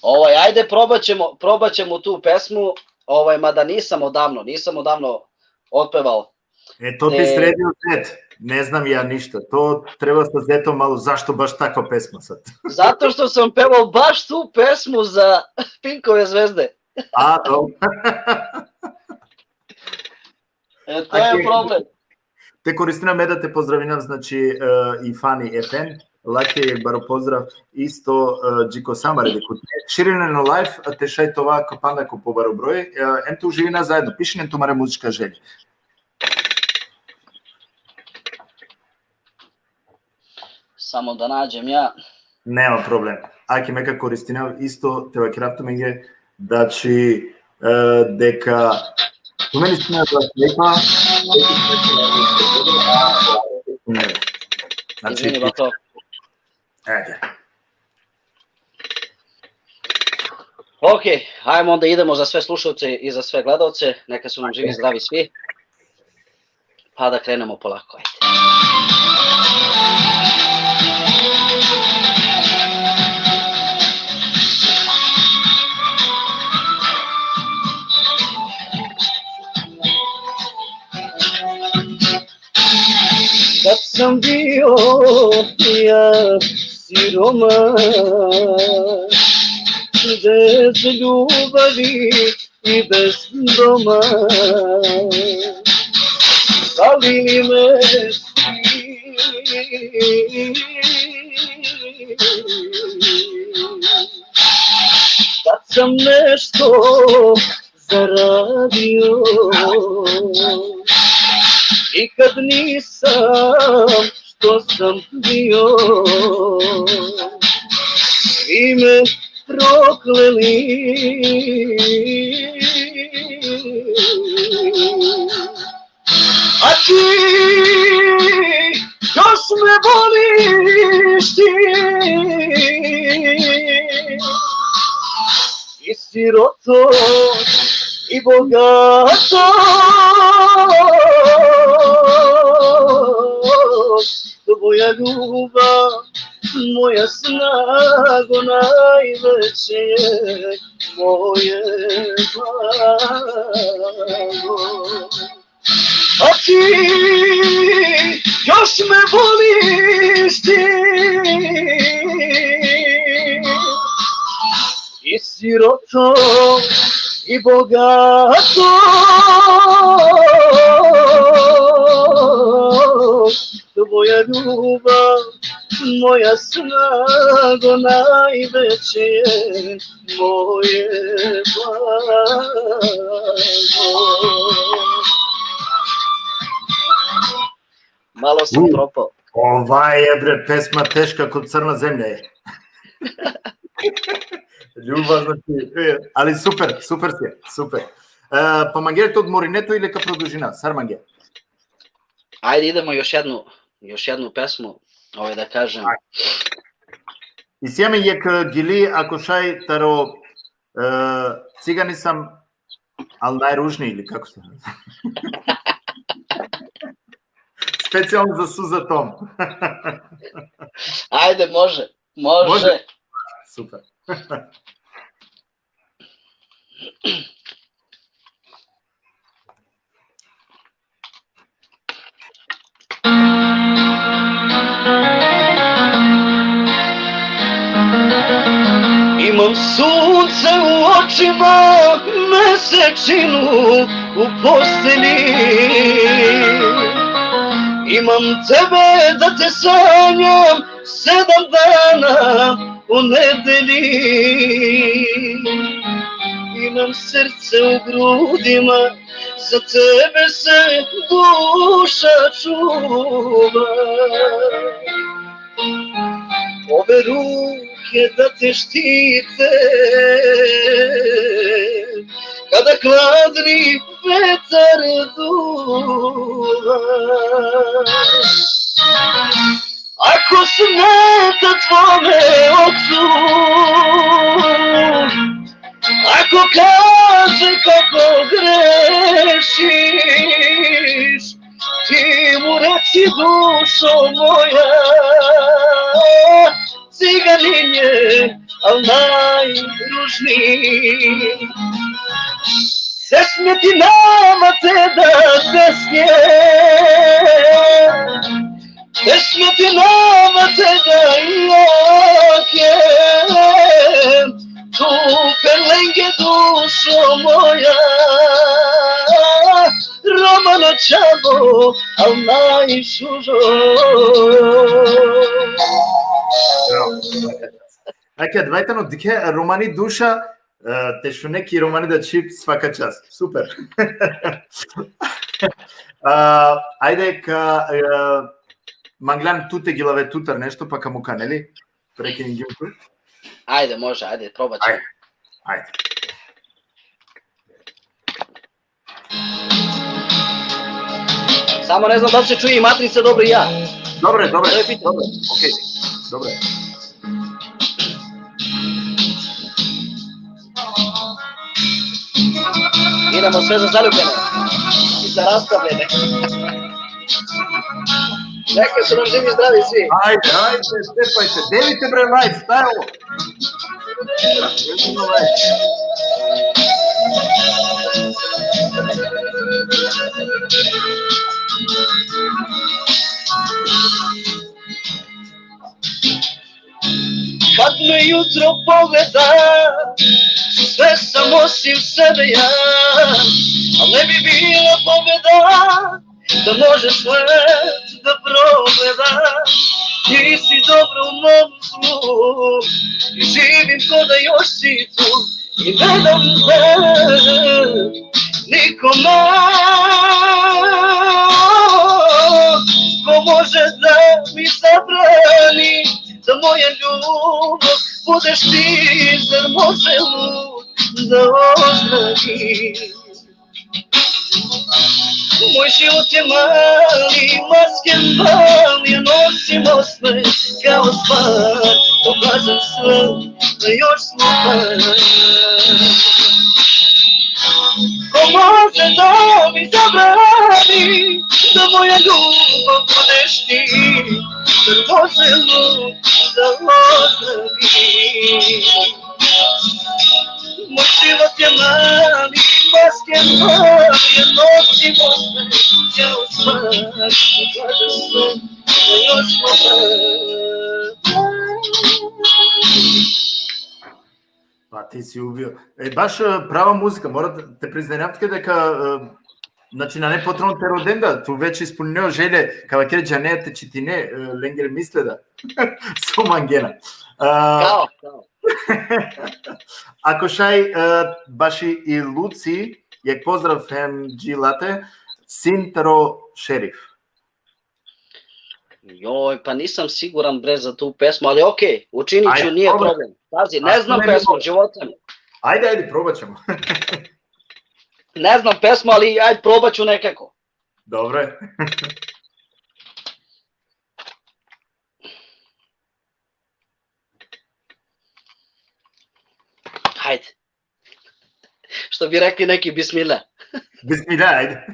Ovaj, ajde, probat ćemo, probat ćemo tu pesmu, ovaj, mada nisam odavno, nisam odavno otpevao. E, to ti sredio zet. Ne znam ja ništa. To treba sa zetom malo, zašto baš takva pesma sad? Zato što sam pevao baš tu pesmu za Pinkove zvezde. A, dobro. E, to je problem. Te koristina me da te pozdravinav, znači, e, i Fani F N, lake baro pozdrav, isto, e, dži ko Samare dekutne. Širinen o live, te šaj te ova ko panda ko pobaro broj, e, em te uživina zajedno, pišinen tumare muzička želje. Samo da nađem ja. Nema problem. Aki me ka koristinav isto te vakerav tumenge, znači, e, deka tumen isi na da slepa, znači, izvini, bato. Ajde. Ok, ajmo onda, idemo za sve slušalce i za sve gledalce, neka su nam živi i zdravi svi. Pa da krenemo polako, ajde. Kad sam bio ja siroma, bez ljubavi i bez doma, palili me si. Kad sam nešto zaradio, nikad nisam što sam bio, vi me prokleli. A ti još me voliš, ti i siroto i bogato, tvoja ljubav, moja snago, najveće moje blago. A ti još me voliš, ti i siroto i bogato, tvoja ljubav, moja snago, najveće moje blago. Malo sam propao. Ova je, bre, pesma teška kod crna zemlja je. Ljubav, znači, e, ali super, super si, super. E, pa mangea te odmorine tu ili ka produžina? Sar mangea? Ajde, idemo još jednu, još jednu pesmu, ovaj, da kažem. Ajde. Isi amen jekh, e, gili, ako šaj, taro, e, Cigani sam, al najružniji, ili kako se zove? Specijalno za Suza Tom. Ajde, može, može. Može? Super. Imam sunce u očima, mesečinu u postelji. Imam tebe da te sanjam sedam dana u nedelji. Srce u grudima, za tebe se duša čuva. Ove ruke da te štite, kada hladni vetar duva. Ako smeta tvome ocu, ako kaže kako grešiš, ti mu reci, dušo moja, ciganin je, al najružniji. Te smeti nama te da te smije, te smeti nama te da jake, tu perlenge, dušo moja, romano čavo, al najšužo. Bravo. Dakle, dvaj tano dikhe, romani duša, e, te šune ki romani da čhib, svaka čast. Super. A, ajde ka, e, manglan tu te gilave tutar nešto, pa ka mukan, neli? Prekiningim tu. Ajde, može, ajde, probat ćemo. Ajde. Ajde. Samo ne znam da li se čuje i matrica dobro i ja. Dobro, dobro, To je pitanje. Dobro, okej, dobro. Idemo sve za zaljubljene. I za rastavljene. Neka su nam živi zdravi svi. Ajde, ajde, stepajte, delite bre live, šta je ovo? Delite live. Kad me jutro pogleda, sve sam osim sebe ja. A ne bi bila pobjeda da može svet da progleda. Ti si dobro u mom zlu i živim ko da još si tu. I ne dam nikome ko može da mi zabrani da moja ljubav budeš ti, zar može lud da ozdravi? Moj život je mali, masken bal, ja nosim osmeh kao spas, pokazam sve da još smo par. Ko može da mi zabrani da moja ljubav budeš ti, zar može lud da ozdravi? Moj život je mali, masken bal, ja nosim osmeh kao spas, pokazam sve da još smo par. Pa ti si ubio. E, baš, e, prava muzika, mora te priznaj, nafke deka, e, znači, nane potrebno te roden da, tu već ispunio želje, kava kere džane te čitine, e, lengere misle da. So mangena. E, Kao, kao. Ako šaj, e, baši i Luci, jek pozdrav hem dži late, sin taro Šerif. Joj, pa nisam siguran, bre, za tu pesmu, ali okej, učinit ću, Ajde, nije dobro. Problem. Pazi, A, ne znam ne, pesmu, ne. Života mi. Ajde, ajde, probat ćemo. Ne znam pesmu, ali ajde, probat ću nekako. Dobro je. Hajde. Što bi rekli neki, bismillah. Bismillah, ajde.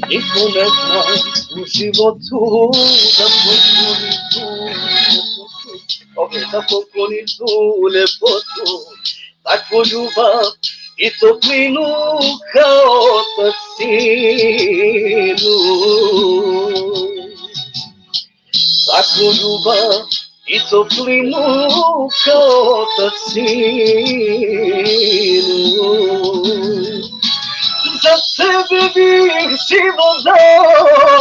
Niko ne zna u životu da pokloni tu, ok, da pokloni tu lepotu, takvu ljubav i toplinu kao otac sinu. Takvu ljubav i toplinu kao otac sinu. život dao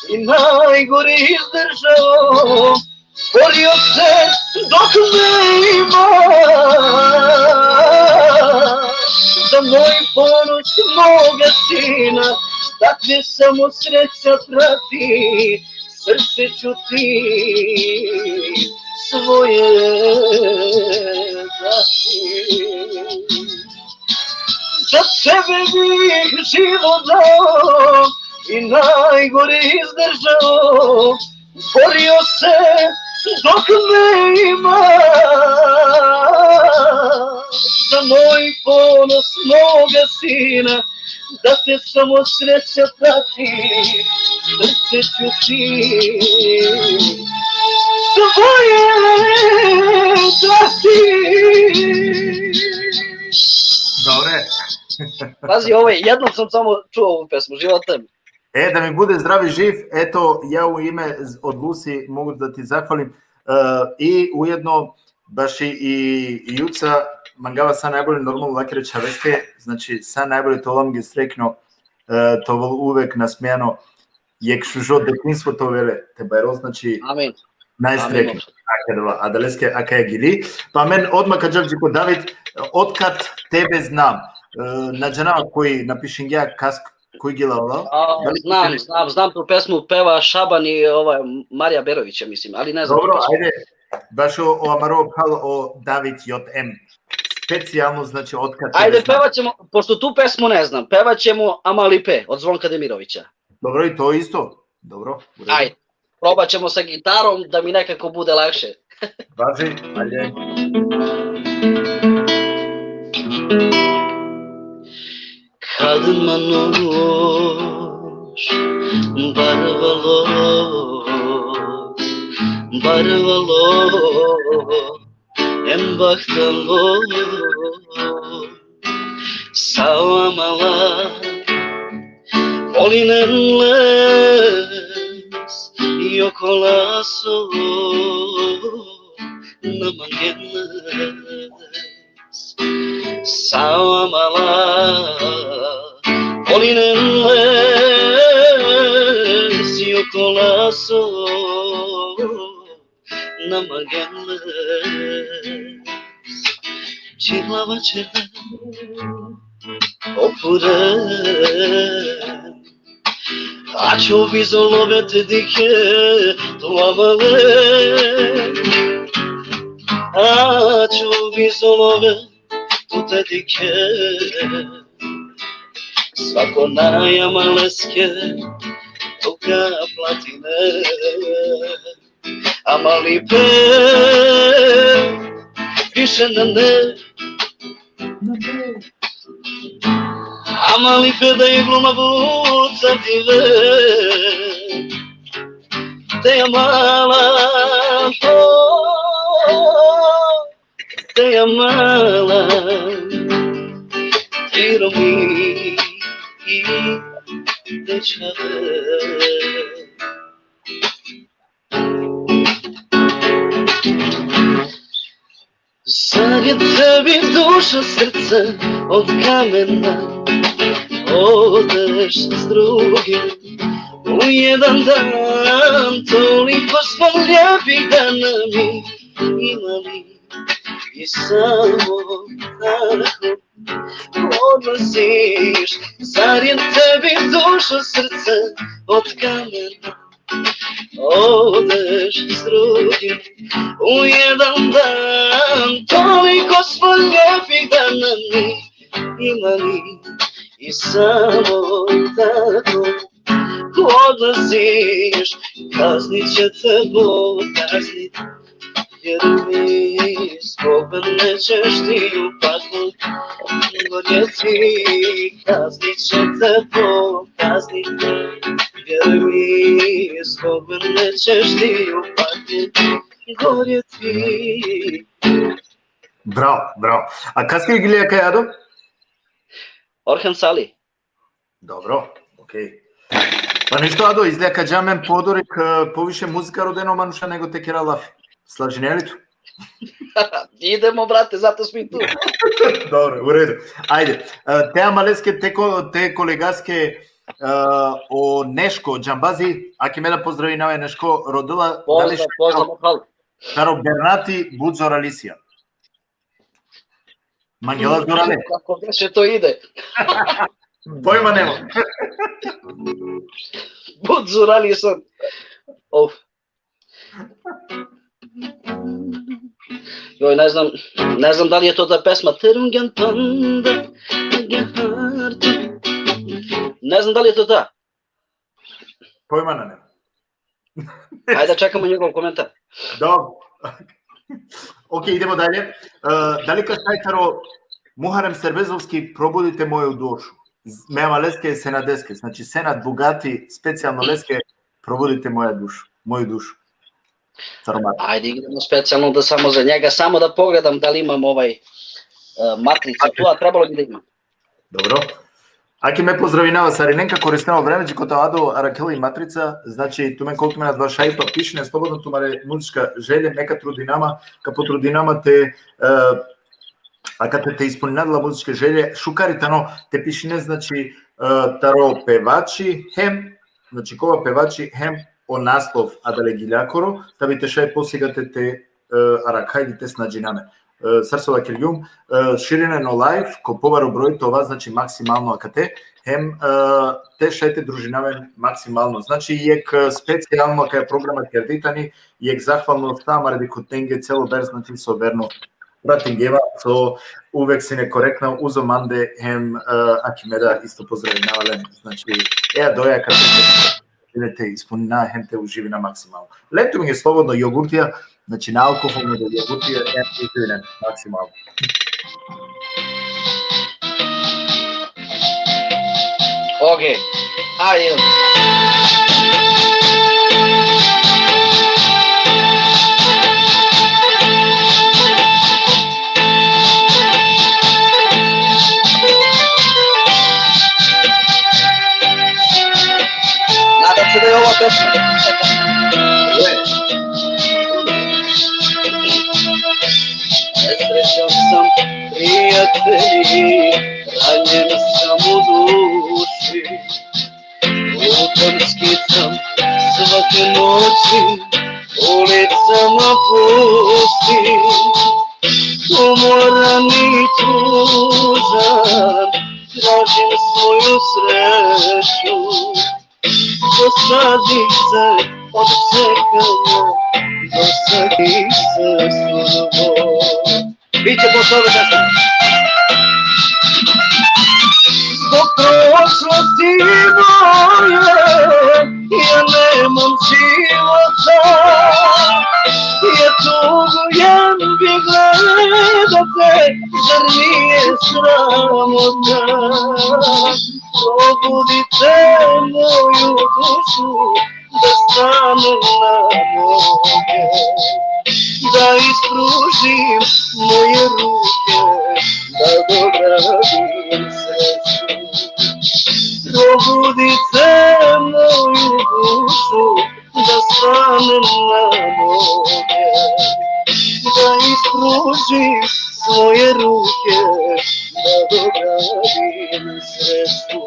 i najgore izdržao. Borio se dok me ima za moj ponos, moga sina, da te samo sreća prati, srce ću ti svoje dati. Za tebe bih život dao i najgore izdržao. Borio se dok me ima za moj ponos, moga sina, da te samo sreća prati, srce ću ti svoje dati. Dobro je. Pazi, ovo je, jednom sam samo čuo ovu pesmu, života mi. E, da mi bude zdrav i živ, eto, ja u ime z- od Lucy mogu da ti zahvalim e, i ujedno baš i, i Juca mangava sa najbolje, normalno, lakere čhaveske, znači sa najbolje, te ovel amenge srekno, e, te ovel uvek nasmejano, jek šužo detinstvo te ovel le, te bajrol, znači Amin. najsrekno. Amin. Akadava, adaleske akaja gili. Pa amen odma ka džav dži ko David, otkad tebe znam. E, na džanav koj napišingja, kas, koj gila ola. A, znam, znam, znam tu pesmu, peva Šaban i ovaj, Marija Berović, ja mislim, ali ne znam. Dobro, tu pesmu. Ajde. Baš o, o amaro phral o David J M. Specijalno, znači, otkad tebe Ajde, znam. Pevat ćemo, pošto tu pesmu ne znam, pevat ćemo Amalipe od Zvonka Demirovića. Dobro, i to isto. Dobro. U redu. Ajde, probat ćemo sa gitarom da mi nekako bude lakše. Važi, ajde. Kad ma noć barvalo, barvalo, em bahtalo, sa o amala polinen les, i okola so na mangen les. Sa o amala polinen les, i okola so na mangen les. Čhirlava čhirlen o phuren, ačho bizo love te dikhe tu amale. Ačho bizo love tu te dikhe. Svako naj amaleske tu ka platine. Amalipe više nane. Amalipe da i gluma buca dive. Te amala, oh, te amala, te romi, te čhave. Zar je tebi duša, srce od kamena, odeš s drugim u jedan dan? Toliko smo lijepi da nam imali i samo tako odlaziš. Zar je tebi duša, srce od kamena, odeš s drugim u jedan dan? Toliko smo lijepi da nam imali i samo tako odlaziš. Kaznit će te Bog, kaznit, jer mi zbog mene ćeš ti u paklu gorjeti. Kaznit će te Bog, kaznit, jer mi zbog mene ćeš ti u paklu gorjeti. Bravo, bravo. A kas ka gili akaja, Ado? Orhan Sali. Dobro, okej. Pa nešto, Ado, izgleda ka dža amen podorik, e, poviše muzika rodena o manuša nego te kera lafi. Slažine li tu? Idemo, brate, zato smo i tu. Dobro, u redu. Ajde, e, te amaleske, te, ko, te kolegaske, o Neško Džambazi, ake me da pozdravinav e Neško, rodela, dali pozdrav, pozdrav, taro Bernati, but zorali sian. Mangela zorale. Kako više to ide? Pojma nema. But zorali sian. Of. Joj, ne znam, ne znam da li je to ta pesma. Terungen tanda, ne znam da li je to ta. Pojma nema. Ajde, čekamo njegov komentar. Dobro. Ok, idemo dalje. Uh, dali ka šaj taro Muharem Serbezovski, Probudite moju dušu? Me ama leske senadeske, znači Senad Bugati, specijalno leske, Probudite moja dušu, moju dušu. Ajde, idemo specijalno da samo za njega, samo da pogledam da li imam ovaj, uh, matrica tu, a trebalo bi da imam. Dobro. Ake me pozdravinava sarinenka, koristinava vreme, dži kote ado arakhela i matrica, znači, tumen kol tumen adava šajipa pišinen slobodno tumare muzička želje, me ka trudinama, ka potrudinama te, uh, akate te ispunina adala muzičke želje, šukar i tano te pišinen, znači, uh, taro pevači, hem, znači, kova pevači, hem o naslov adale giljakoro, ta bi te šaj posigate te, uh, arakha ili te snađina amen. Uh, sar so vakergjum, uh, širinen o live ko pobaro broj te ova, znači, maksimalno akate, hem, uh, te šaj te družina amen maksimalno. Znači, jekh, uh, specijalno kaj programa kerdi tani, jekh zahvalno sa amare dikhutnenge celo berš, znači, so verno pratingje ma, so uvek sine korektna uzo mande, hem, uh, ake me da isto pozdravinava len, znači, e adoja ka te ispunina, hem te uživina maksimalno. Len tumen slobodno jogurtija, znači, nealkoholno jogurtija, hem te uživina maksimalno. Ok. Ajde, idemo. Nadam se da je ovo pesma. Nesrećan sam, prijatelji, ranjen sam u duši. Lutam, skicam svake noći, ulicama pustim. Umoran i tužan, tražim svoju sreću. Dosadice od čekanja, dosadice sudbo. Biće posle ove pesme. Zbog prošlosti moje, ja nemam života. Ja tugujem bi gledate, zar nije sramota? Probudite moju dušu, da stanem na noge, da ispružim moje ruke, da dogradim sreću. Probudite moju dušu, da stanem na noge, da ispružim svoje ruke, da dogradim sreću.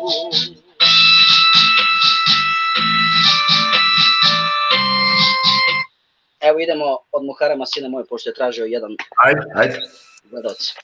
Evo, idemo od Muharema, sine moj, pošto je tražio jedan. Ajde, ajde. Gledaoc.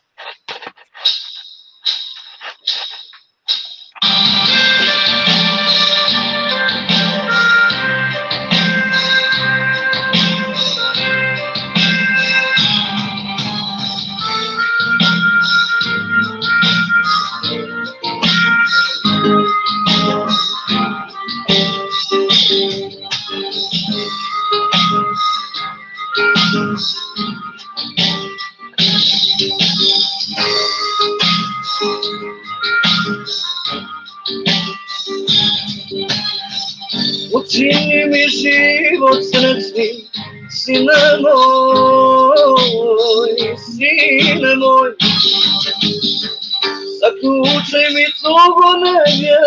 Učini mi život srećnim, sine moj, sine moj. Zaključaj mi tugu negdje,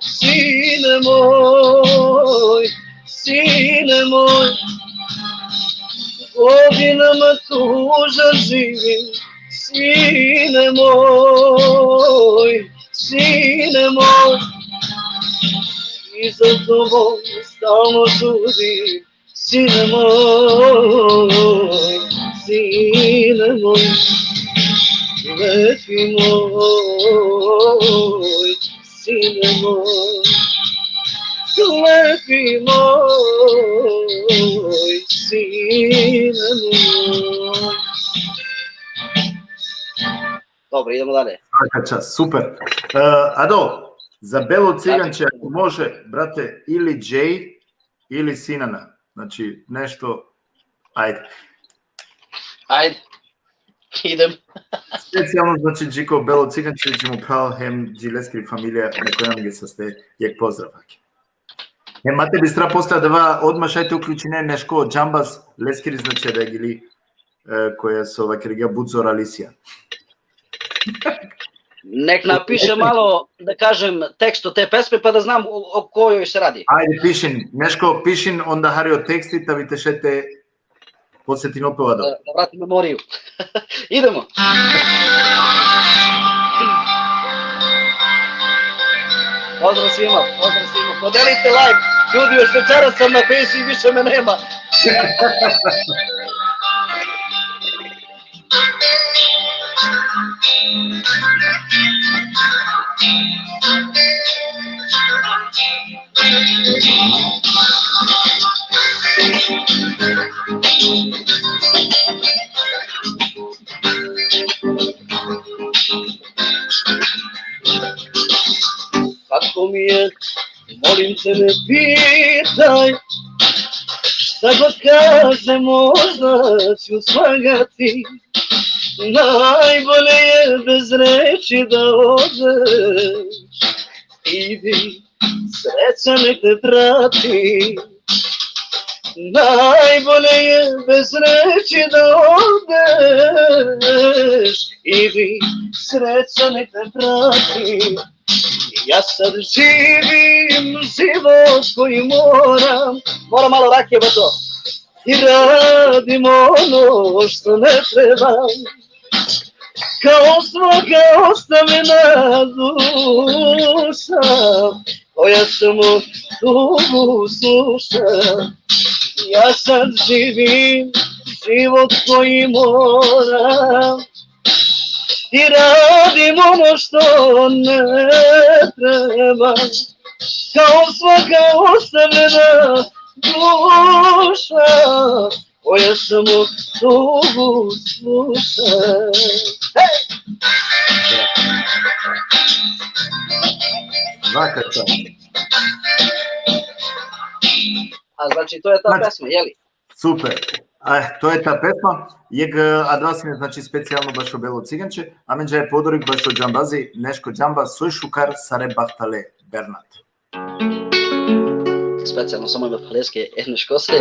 sine moj, sine moj. Godinama tužan živim, sine moj, sine moj. I za tobom stalno žurim, sine moj, sine moj, lepi moj, sine moj, lepi moj, sine moj. Dobro, idemo dalje. Svaka čast, super. E, Ado, za Belo Ciganče, ako može, brate, ili Jay, ili Sinana. Znači, nešto, ajde. Ajde. Idem. Specijalno, znači, dži ko Belo Ciganče, dži mo phral hem dži leskiri familija, neko nam ge saste, jek pozdrav, ake. Hem ma te bistra posle adava, odma šaj te uključine nešto džambaz, leskiri, znači, da gili, e, koja so vakergja but zoralisija. Nek napiše malo, da kažem, tekst o te pesme, pa da znam o, o kojoj se radi. Ajde, pišin, nešto pišin, onda hari o teksti, ta vi te šaj te podsetin opet, Ado. Da, da vratim memoriju. Idemo. Pozdrav svima, pozdrav svima. Podelite live. Ljudi, još večeras sam na penziji, više me nema. Kako mi je, molim te, ne pitaj, šta god kaže, možda ću slagati. Najbolje je bez reči da odeš. Idi, sreća nek te prati. Najbolje je bez reči da odeš. Idi, sreća nek te prati. Ja sad živim život koji moram. Moram malo rakije, bato. I radim ono što ne trebam. Kao svaka ostavljena duša, koja samo tugu sluša. Ja sad živim život koji moram i radim ono što ne treba. Kao svaka ostavljena duša, koja samo tugu sluša. Hej! Svaka čast. A znači, to je ta pesma, jeli? Super. A, to je ta pesma. Jek, e, adava sine, znači, specijalno bašo Belo Ciganče, a amenđe je podorik bašo džambazi, nešto džamba, soj šukar sare bahtale, Bernat. Specijalno samo ime phaleske, e, nešto se.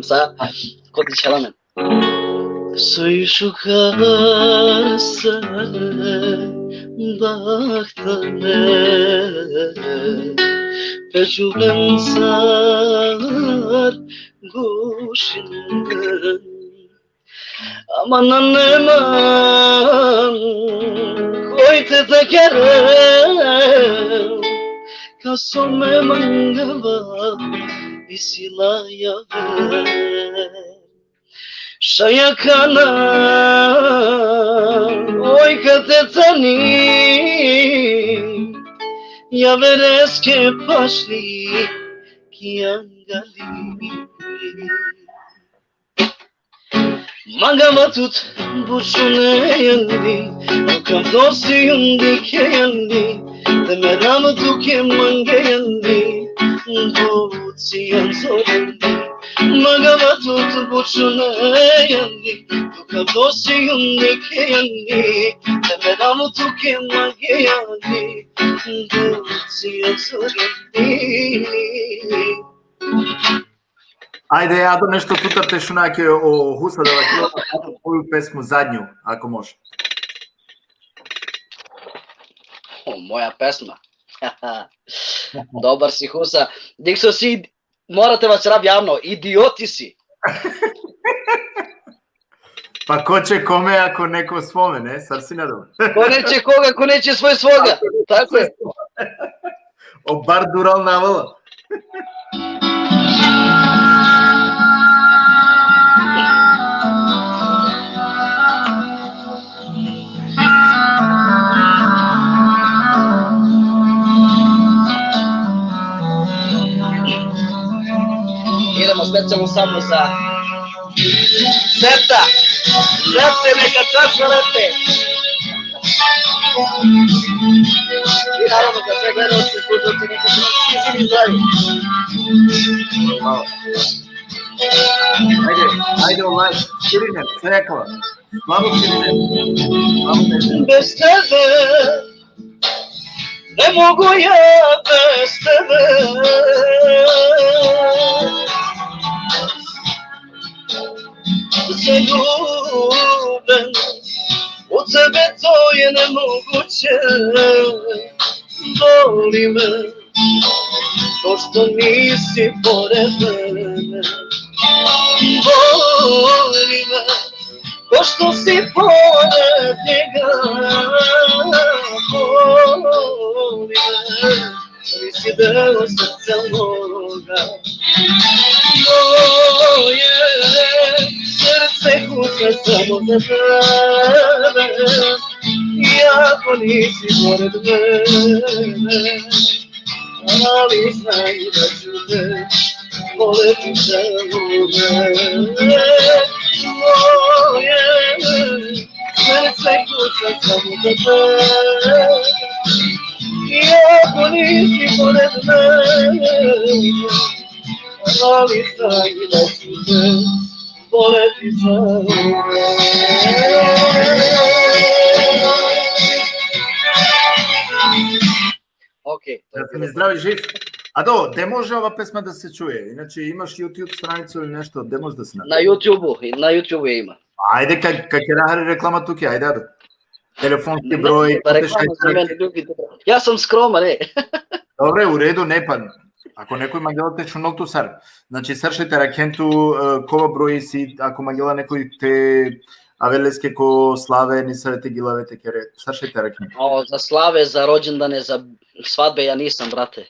Sa, koti čhela amen. Soj šukar sare bahtale, pe čuvencar gušinen. Aman, aman, aman, koj te takere, ka so me mangava, isi la javer. Šaj akana, oj, kate tani, javereske pašli ki angali. Mangava tut but šune jandi, dok avdo sijum dikhe jandi, te merav tuke mange jandi, but sijan zorandi. Mangava tut but šune jandi, dok avdo sijum dikhe jandi, te merav tuke mange jandi, but sijan zorandi. Ajde, Ado, nešto tutar te šuna, ake o Husa da vakerel, tvoju pesmu zadnju, ako može. O, moja pesma. Dobar si, Husa. Dikh so si, mora te vaćerav javno, idioti si. Pa ko će kome ako neko svome, ne? Sar si, Nado? Ko neće koga, ko neće svoj svoga. Tako je. O bar dural navela. Idemo specijalno samo za Sreta. Srete, neka čaša lete. I naravno za sve gledalce, slušalce, neka su nam svi živi i zdravi. Ajde, ajde, ovaj, Sirine, sve rekao. Slabo, Sirine. Slabo, Sirine. Bez tebe ne mogu ja bez tebe. Zaljuben u tebe, to je nemoguće. Boli me to što nisi pored mene. Boli me to što si pored njega. Boli me, jer si deo srca moga. Moje srce kuca samo za tebe, iako nisi pored mene. Ali znaj da ću te voleti samo me. Moje srce kuca samo za tebe, iako nisi pored mene. Ali znaj da ću te voleti samo me. Ok, to je Da si mi bilo. Zdrav i živ. A do, gde može ova pesma da se čuje? Inače, imaš YouTube stranicu ili nešto, gde može da se nađe? Na YouTube-u, na YouTube-u je ima. Ajde, kad, kad je rahari reklama tuke, ajde, ajde. Telefonski Ne, broj, pa reklama pokušaj za mene, ljudi, ja sam skroman, e. Dobro, u redu, ne, pa ako neko ima gledate šunol tu sar. Znači, sar šaj te rakhen tu, e, kova broj si, ako mangela nekoj te avel leske ko slave, nisave te gilave te kere, sar šaj te rakhen. O, za slave, za rođendane, za svadbe, ja nisam, brate.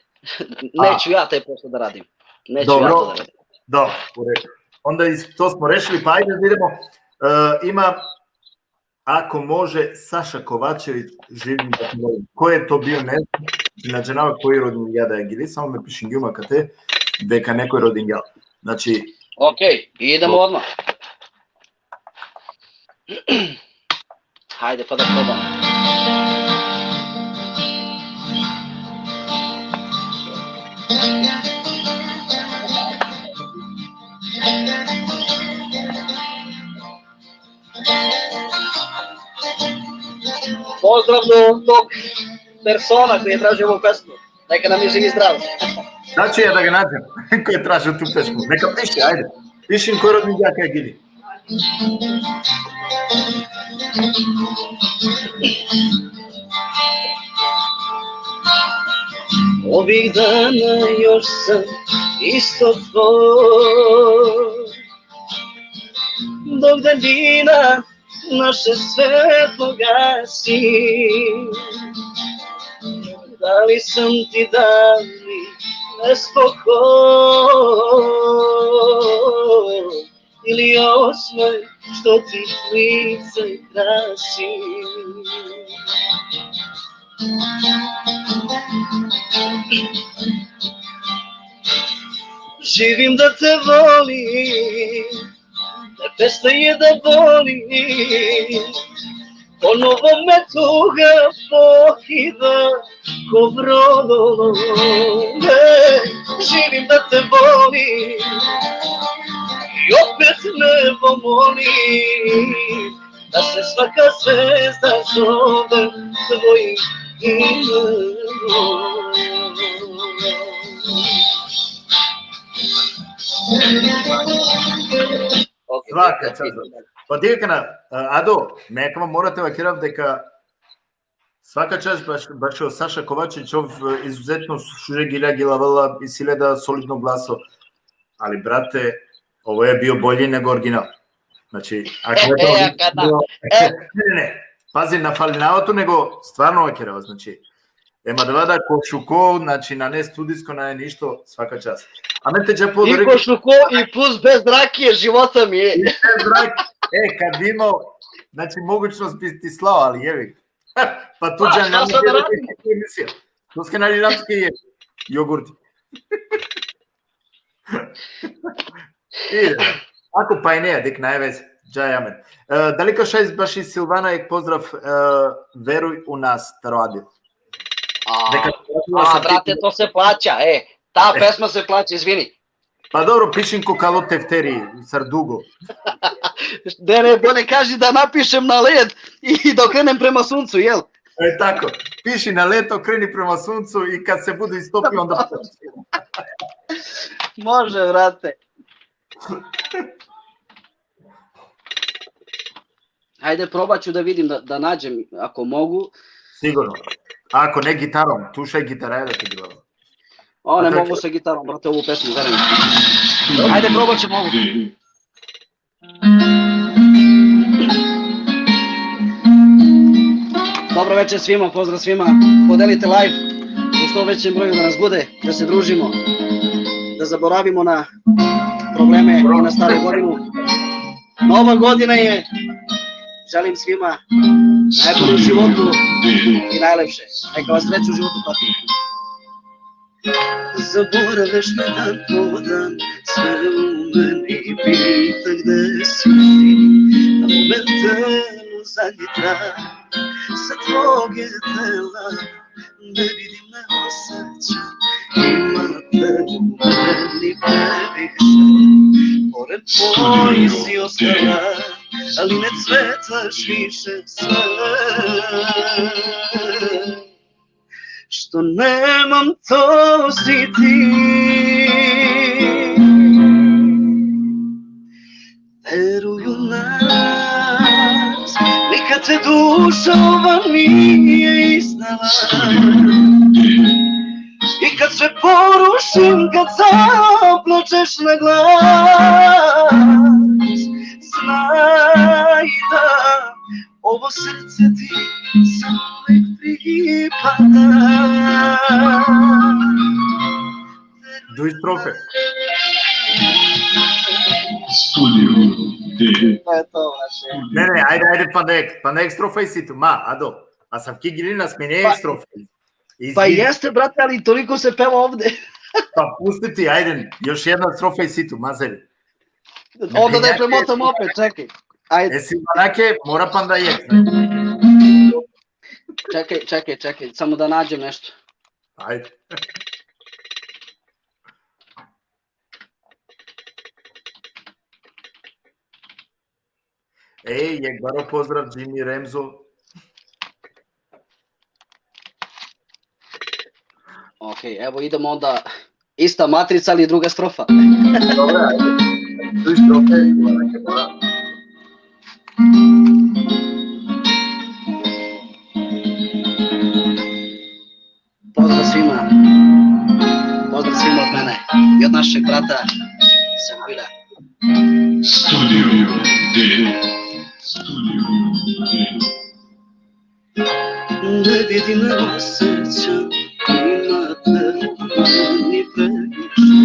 Neću ja te posle da radim. Neću ja Dobro. to da radim. Dobro, u redu. Onda is-, to smo rešili, pa ajde da idemo. E, ima, ako može, Saša Kovačević, Živim da te volim. Ko je to bio, ne znam, znači, na džanava koji rodingja da je gili, samo me pišingjum akate, deka nekoj rodingja. Znači, Ok, idemo Do- odmah. Hajde, pa da probamo. Pozdrav do tog persona koji je tražio ovu pesmu. Neka nam je živ i zdrav. Sad ću ja da ga nađem, ko je tražio tu pesmu. Neka piše, ajde. Piši im ko rodni džak, kaj gidi. Ovih dana još sam isto tvoj, dok daljina naše svetlo gasi. Da li sam ti dali nespokoj ili osmeh što ti lice krasi? Živim da te volim, ne prestaje da boli. Ponovo me tuga pokida ko brod. Živim da te volim i opet nebo moli da se svaka zvezda zove tvojim imenom. Ok, Svaka čast. Pa dikh akana, a, Ado, me akava mora te vakerav deka svaka čast baš, baš o Saša Kovačević, ov, e, izuzetno šuže gilja gilavela, isi le da solidno glaso, ali, brate, ovo je bio bolji nego original. Znači, ako je to E, akana, e. Ne, ne, ne, pazi, na falinava tu, nego stvarno vakerava, znači, Ema da vada ko šuko, znači, nane studijsko, nane ništo, svaka čast. A me te džapo I ko šuko, i plus bez rakije, života mi je. I bez rakije. E, kad bi imao, znači, mogućnost bi ti slao, ali jevi. Pa tu Pa, džan šta nam sad da radim? Emisija. Tu ske nali ramske je jogurti. I, ako pa i ne, dik naj veze. Džaj amen. E, dali ka šaj baš iz Silvana, jek pozdrav, e, veruj u nas, taro Adil. A, Neka a, brate, to se plaća, e. Ta pesma se plaća, izvini. Pa dobro, pišin ko kalo tefteri, sar dugo. Ne, ne, bolje kaži da napišem na led i da okrenem prema suncu, jel? E, tako, piši na led, okreni prema suncu i kad se bude istopi, onda Može, brate. Hajde, probat ću da vidim da, da nađem, ako mogu. Sigurno. Ako ne gitarom, tu šaj gitara je da ti gleda. O, ne A to je mogu sa gitarom, brate, ovu pesmu, verujem. Ajde, probat ćemo ovu. Dobro večer svima, pozdrav svima. Podelite live u što većem broju da nas bude, da se družimo, da zaboravimo na probleme i na staru godinu. Nova godina je, želim svima najbolje u životu i najlepše. Neka vas sreća u životu prati. Zaboravljaš me dan po dan, sve u meni pita gde si. Na momente u zadnji trak, sa tvog je tela, ne vidim, ne osjećam, ima te u meni previše. Pored tvojih si ostala, ali ne cvetaš više sve. Što nemam, to si ti. Veruj u nas, nikad te duša ova nije iznala. I kad sve porušim, kad zaplačeš na glas, znaj da ovo srce ti zauvek pripada. Duj strofe. Studio D. To je to, brate. Ne, ne, ajde, ajde, pa nek, pa nek strofa isi tu, ma, Ado. A sam ki gilina smene Pa- strofa. Pa Izvini. Jeste, brate, ali toliko se peva ovde. Pa pusti ti, ajde, još jedna strofa isi tu, mazeri. Onda da je premotam opet, čekaj. Ajde, E, Silvanake, mora pa da je. čekaj, čekaj, čekaj, samo da nađem nešto. Ajde. Ej, jek baro pozdrav, Jimmy Remzo. Ok, evo idemo onda, ista matrica, ali druga strofa. Dobro, ajde. Tu strofe, Silvanake, mora. Pozdrav svima. Pozdrav svima od mene i od našeg brata Samuila. Studio D. Studio D. Ne vidim, ne osjećam, ima te u meni previše.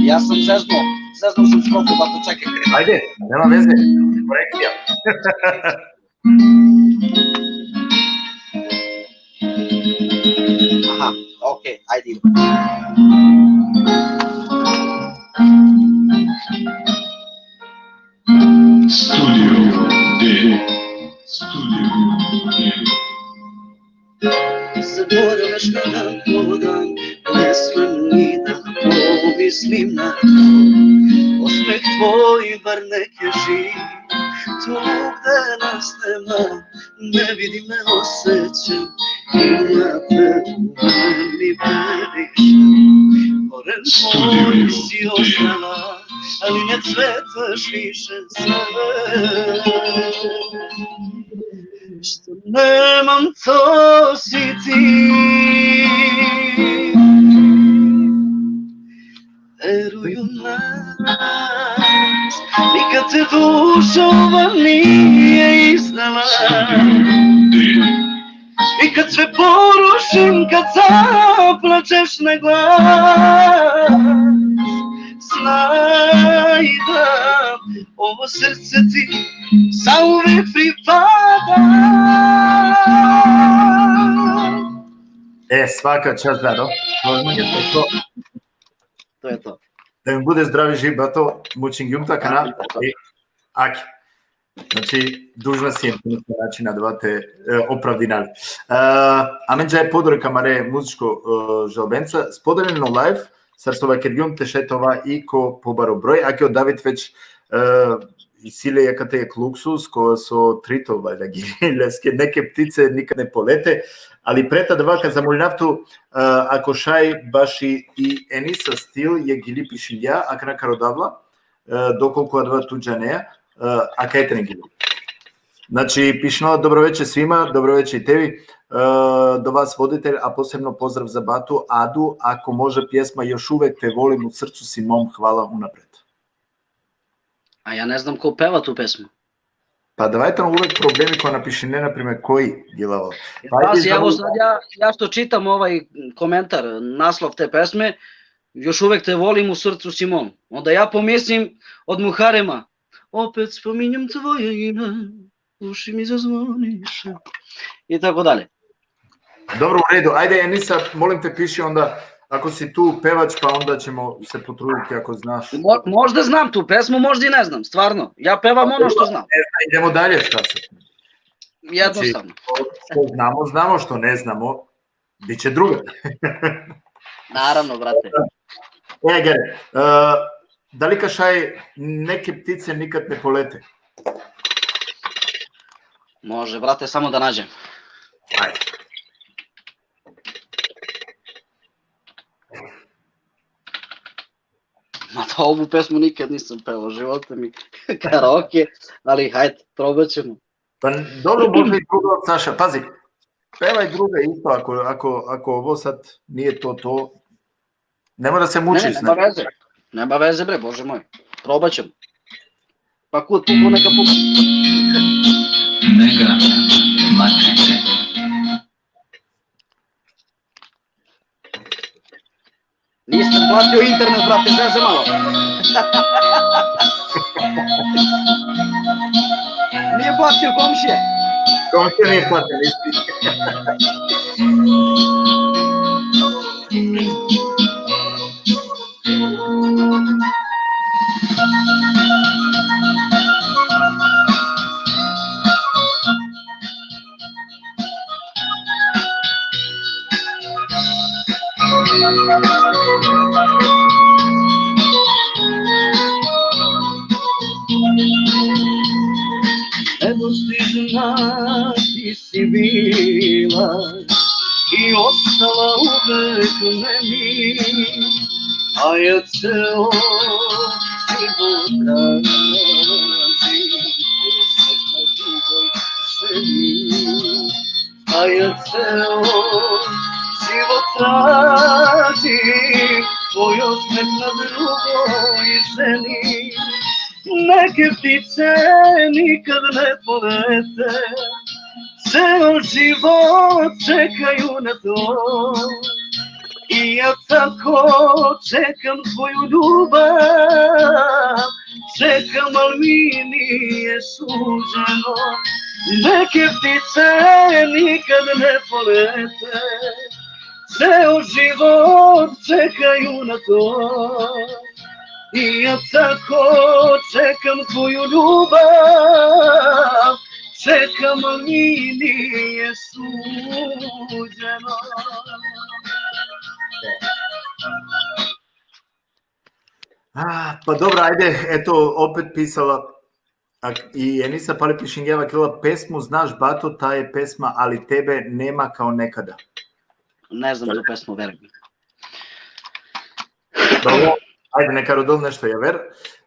Ja sam zeznuo, zeznuo sam strofu, bato, čekaj. Ajde, nema veze, korekcija. Aha, ok, ajde idemo. Studio D. Studio D. Zaboravljaš me dan po dan, ne smem ni da pomislim na to. Osmeh tvoj bar neke živi, tu gde nas nema, ne vidim, ne osjećam, ima te u meni previše. Pored mojih si ostala, ali ne cvetaš više sve. Što nemam, to si ti. Veruj u nas, nikad te duša ova nije izdala. I kad sve porušim, kad plačeš na glas. Znaj da ovo srce ti zauvek pripada. E, svaka čast, Dado. To je to. To je to. Da mi bude zdravi živ, bato, mučingjum ta kana. Aki. Znači, dužna si na način da te, e, opravdinali. E, amen džaj podroj kamare muzičko, e, žalbenca, spodeleno live, sar so vakergjum te šaj te ova i ko pobaro broj, ake o David već, e, isi le jekate jek luksus, ko so trito valjda giri leske, neke ptice nikad ne polete, ali pred adava ka zamolinav tu, e, ako šaj baši i Enisa stil, jek gili pišingja, akana ka rodav la, e, dokolku adava tu džanea, e, a kaj te ne gili. Znači, pišno: dobro veče svima, dobro veče i tebi, e, do vas voditelj, a posebno pozdrav za Batu, Adu, ako može pjesma Još uvek te volim u srcu si mom, hvala unapred. A ja ne znam ko peva tu pesmu. Pa davaj tamo uvek problemi ko napišine, na primer, koji gilavo. Pa ajde, pazi, evo sad ja, ja što čitam ovaj komentar, naslov te pesme, Još uvek te volim u srcu si mom. Onda ja pomislim od Muharema, opet spominjem tvoje ime, uši mi zazvoniše. I tako dalje. Dobro, u redu. Ajde, Enisa, molim te, piši onda, ako si tu pevač, pa onda ćemo se potruditi, ako znaš. Mo-, možda znam tu pesmu, možda i ne znam, stvarno. Ja pevam ono što znam. Ne znam, idemo dalje, šta se. Jednostavno. Znači, što znamo, znamo, što ne znamo, bit će druga. Naravno, brate. E, Gere, e, da li ka šaj: Neke ptice nikad ne polete? Može, brate, samo da nađem. Ajde. Ma da, ovu pesmu nikad nisam pevao u životu mi, karaoke, ali hajde, probat ćemo. Pa dobro, može i druga od Saša. Pazi, pevaj druga isto, ako, ako, ako ovo sad nije to, to, ne mora se mučiš, ne, ne, nema veze. Nema veze, bre, bože moj. Probat ćemo. Pa kud puku neka puku. Mega Matrice. Nisam platio internet, brate, zezam malo. Nije platio komšija. Komšija nije platio, nisi. Nedostižna ti si bila i ostala uvek meni, a ja ceo život tražim tvoju sreću na drugoj zemlji. A ja ceo život tražim tvoj osmeh na drugoj ženi. Neke ptice nikad ne polete, ceo život čekaju na to. I ja tako čekam tvoju ljubav, čekam, al mi nije suđeno. Neke ptice nikad ne polete, ceo život čekaju na to. I ja tako čekam tvoju ljubav, čekam, al mi nije suđeno. A, pa dobro, ajde, eto, opet pisala. A, i Enisa pali pišingja, vakerela: pesmu znaš, bato, ta je pesma, ali tebe nema kao nekada. Ne znam tu pesmu, veruj mi. Dobro, ajde, neka rodel nešto javer,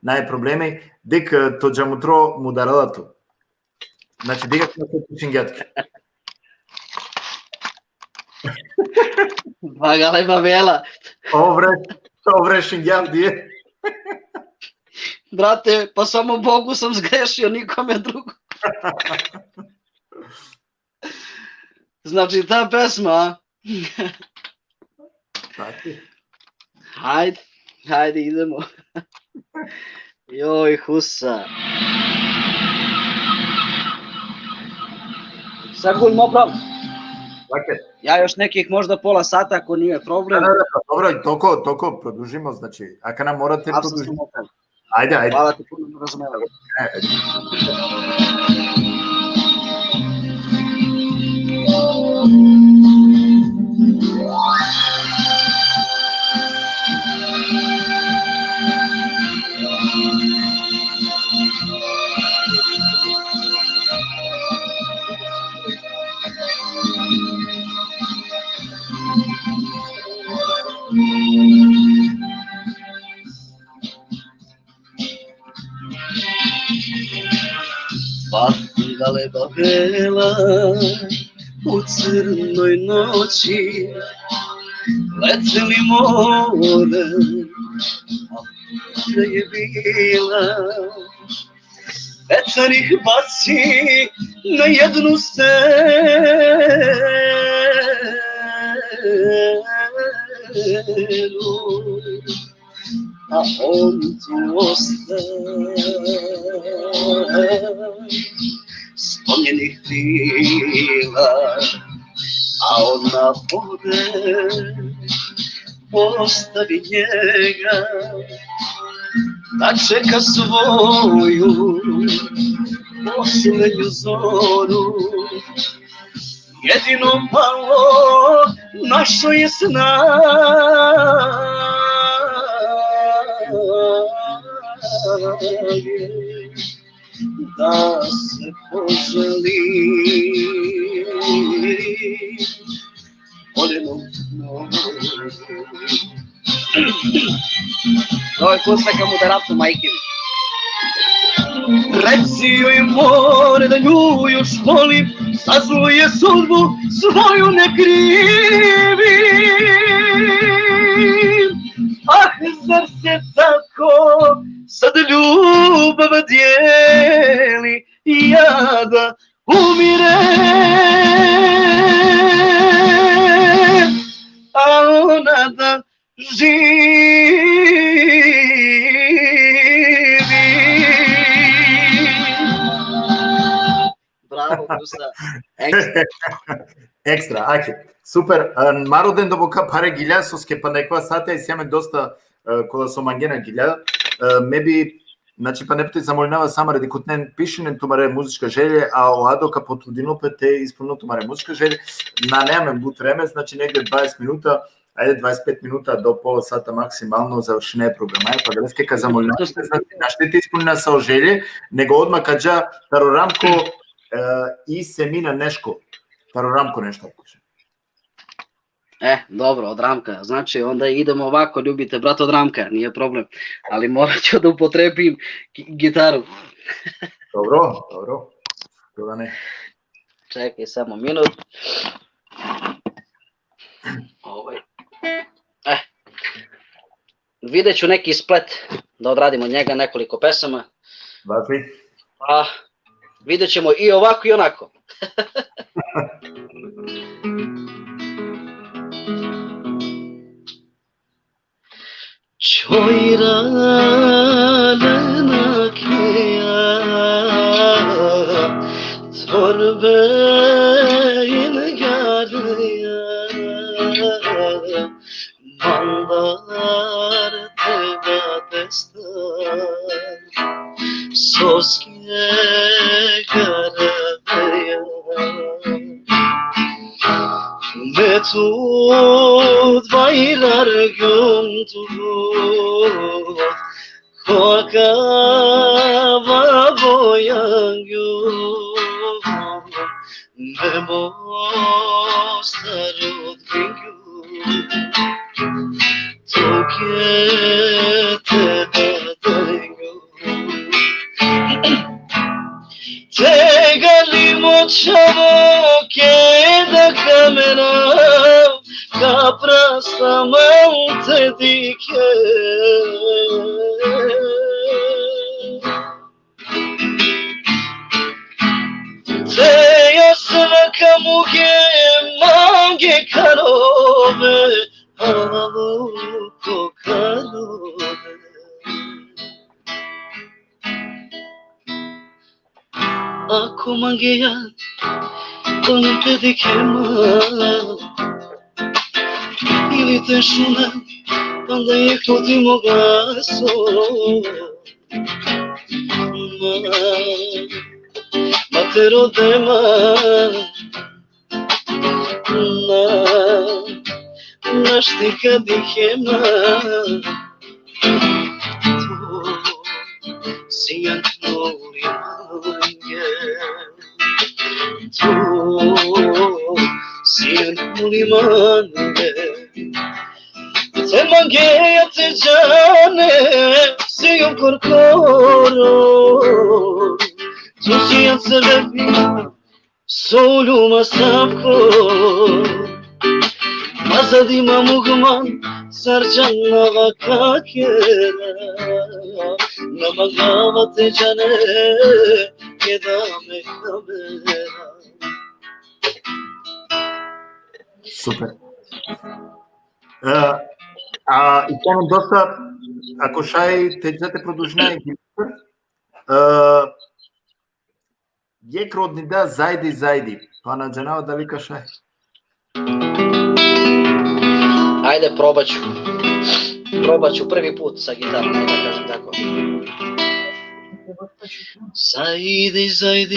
naj problemi. Dik, to džamutro mudarala tu. Znači, diga na to pišingjatke. Bagale babela. Ovre, ovre šingjav die. Brate, pa samo Bogu sam zgrešio, nikome drugo. Znači, ta pesma, Fatih? Hajde, hajde, idemo. Joj, Husa. Sagul, mo problem. Dakle, Ja još nekih možda pola sata, ako nije problem. Da, da, da, dobro, toliko, toliko produžimo, znači, ako nam morate Apsolutno produžimo. Mokan. Ajde, ajde. Hvala ti puno na razumevanju. E, ajde. Vatri galeba vela u crnoj noći, leteli more, a je bila. Vetar ih baci na jednu stenu, a on tu ostaje. Spomnjenih krila, a ona pored ostavi njega da čeka svoju poslednju zoru. Jedino malo našo je snage da se poželi. Volimo. Ovo je Husa ka mudaratu, majke mi. Reci joj, more, da nju još volim, za zlu je sudbu svoju ne krivim. Ah, zar se tako sad ljubav dijeli, ja da umirem, a ona da živi. Bravo, Husa. Ekstra. Ekstra, ake. Super. E, maro den doboka phare gilja, soske pa nekva sate isi amen dosta, e, kola so mangena gilja. E, me bi, znači, pa nepoti zamolinava samo radi kutnen, pišinen tumare muzička želje, a o Ado ka potrudinel pe te ispuninel tumare muzička želje. Nane amen but vreme, znači negde dvadeset minuta, ajde dvadeset pet minuta do pola sata maksimalno završine programa, pa adaleske ka zamolinava, znači, našti te ispunina sa o želje, nego odma ka dža taro Ramko, e, i Semina nešto. Taro Ramko nešto, ako će. E, dobro, od Ramka. Znači, onda idemo ovako, ljubite, brat, od Ramka, nije problem. Ali morat ću da upotrebim gi-, gitaru. Dobro, dobro. Dobro, ne. Čekaj samo minut. Ovaj. E, vidjet ću neki splet da odradim od njega, nekoliko pesama. Važi. Pa vidjet ćemo i ovako i onako. Čojra lena keja, torbe in garja, mandar te da destan, soske garbeja. Me tut vajlar gjum tut, koka vavo jangju, me mostar utbingju, tuke te dadengju. Te galimo čavo ke da kamera, ka prasta man te dike. Te ja svaka muge mange karove, ko mangeja, ko nun pe dikhe ma. Ili te šune, panda jekh to ti mo glaso. Ma, ma te rode ma, na, našti ka dikhe ma. Tu sian tnuli mange, tu sian tnuli mange. Te mangeja te džane, sijum korkoro. Tu sian sebepi so uljum asavko. Ma zadi ma muk man, sar džanava ka kera. Na mangava te džane, keda me kamera. Super. E, a, i tano dosta, ako šaj te dža te produžina, e, jekh rodni da, Zajdi, Zajdi. Pa na džanava dali ka šaj. Ajde, probat ću. Probat ću prvi put sa gitarom, da kažem tako. Zajdi, Zajdi.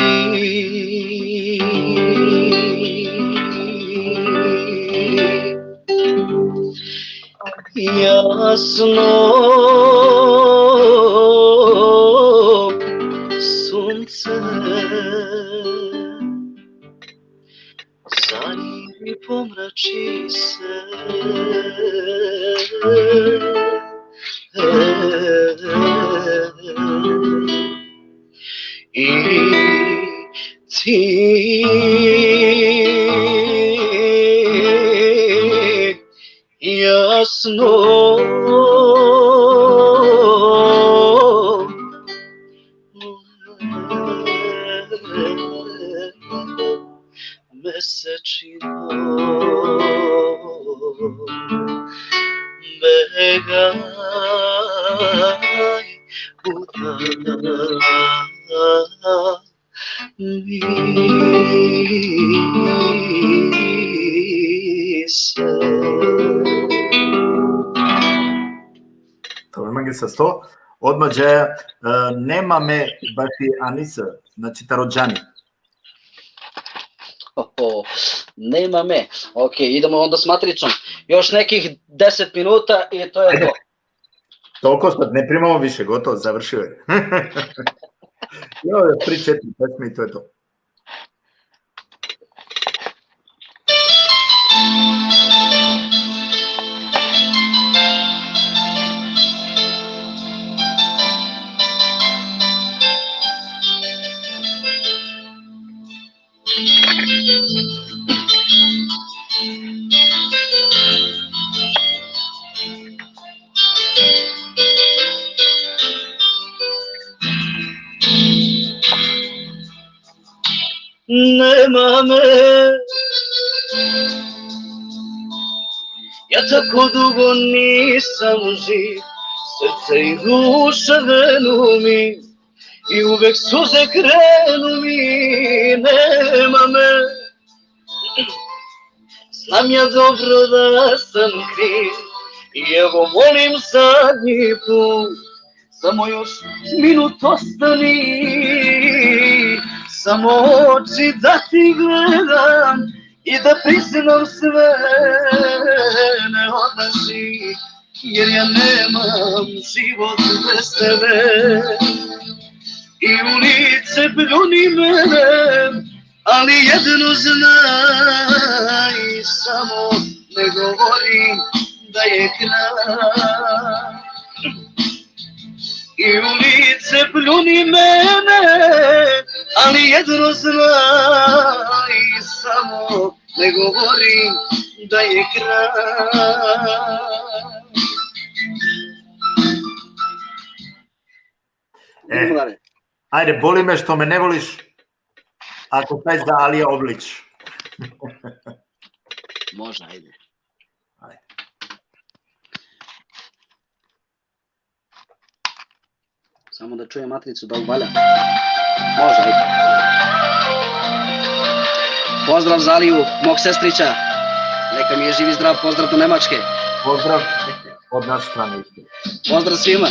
Jasno sunce, zar i pomrači se. I ti jasno mesečino begaj u dan. Misa. Dobro, mange sa sto. Odma džaja, e, Nema me, baši Anisa, znači taro džani. Oho, Nema me. Ok, idemo onda s Matricom. Još nekih deset minuta i to je to. Toliko sad, ne primamo više, gotovo, završio je. Jo, još tri, četiri pesme i to je to. Nema me. Ja tako dugo nisam živ, srce i duša venu mi, i uvek suze krenu mi, nema me. Znam ja dobro da sam kriv, i evo molim zadnji put, samo još minut ostani, samo oči da ti gledam i da priznam sve, ne odlazi, jer ja nemam život bez tebe. I ulice pljuni mene, ali jedno znaj, samo ne govori da je kraj. I ulice pljuni mene, ali jedno znaj, samo ne govori da je kraj. E, idemo dalje. Ajde, boli me što me ne voliš, ako taj za Alija Oblić. Može, ajde. Ajde. Samo da čujem Matricu da li valja. Može, ajde. Pozdrav Zaliju, mog sestrića. Neka mi je živ i zdrav, pozdrav do Nemačke. Pozdrav od nas strane isto. Pozdrav svima.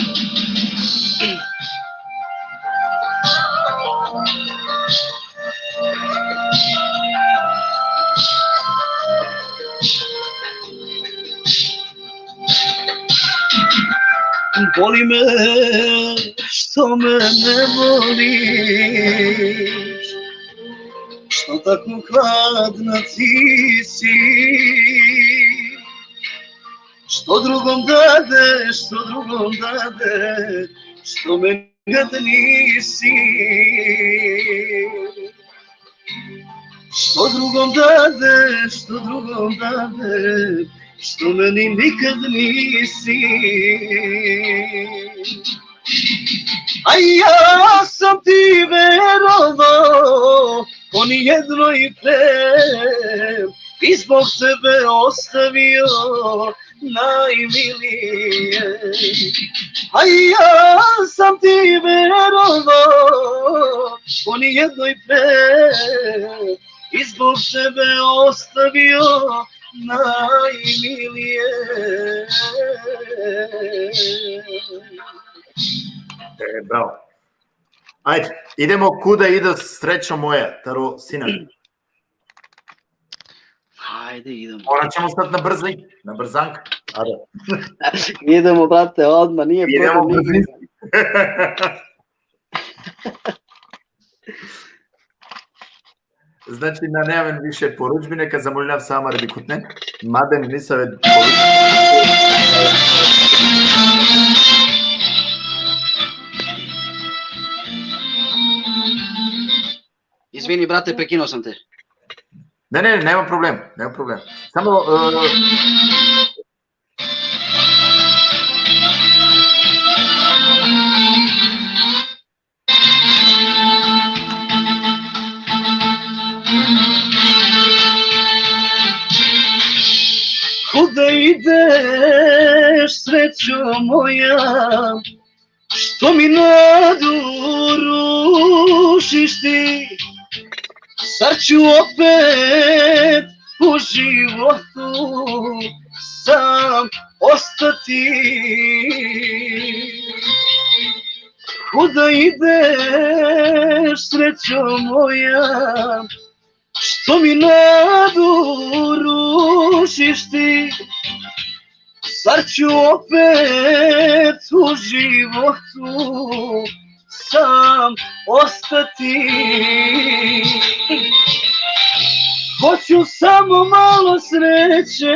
Boli me što me ne voliš, što tako hladna ti si, što drugom dade, što drugom dade, što me nikad nisi. Što drugom dade, što drugom dade, što meni nikad nisi. A ja sam ti verovao, po nijednoj pre, i zbog tebe ostavio najmilije. A ja sam ti verovao, po nijednoj pre, i zbog tebe ostavio najmilije. E, bravo. Ajde, idemo Kuda ide srećo moja, taro Sinan. Ajde, idemo. Morat ćemo sad na brzi, na brzanka. Ajde. Idemo, brate, odmah, nije Idemo problem. brzi. Znači, na neaven više poručbine, ka zamolinav sa amare dikutne. Maden nisave poručbine. Izvini, brate, prekinuo sam te. Ne, ne, nema problem, nema problem. Samo, e, Kuda ideš, srećo moja, što mi nadu rušiš ti? Zar ću opet u životu sam ostati? Kuda ideš, srećo moja, što mi nadu rušiš ti? Zar ću opet u životu sam ostati? Hoću samo malo sreće,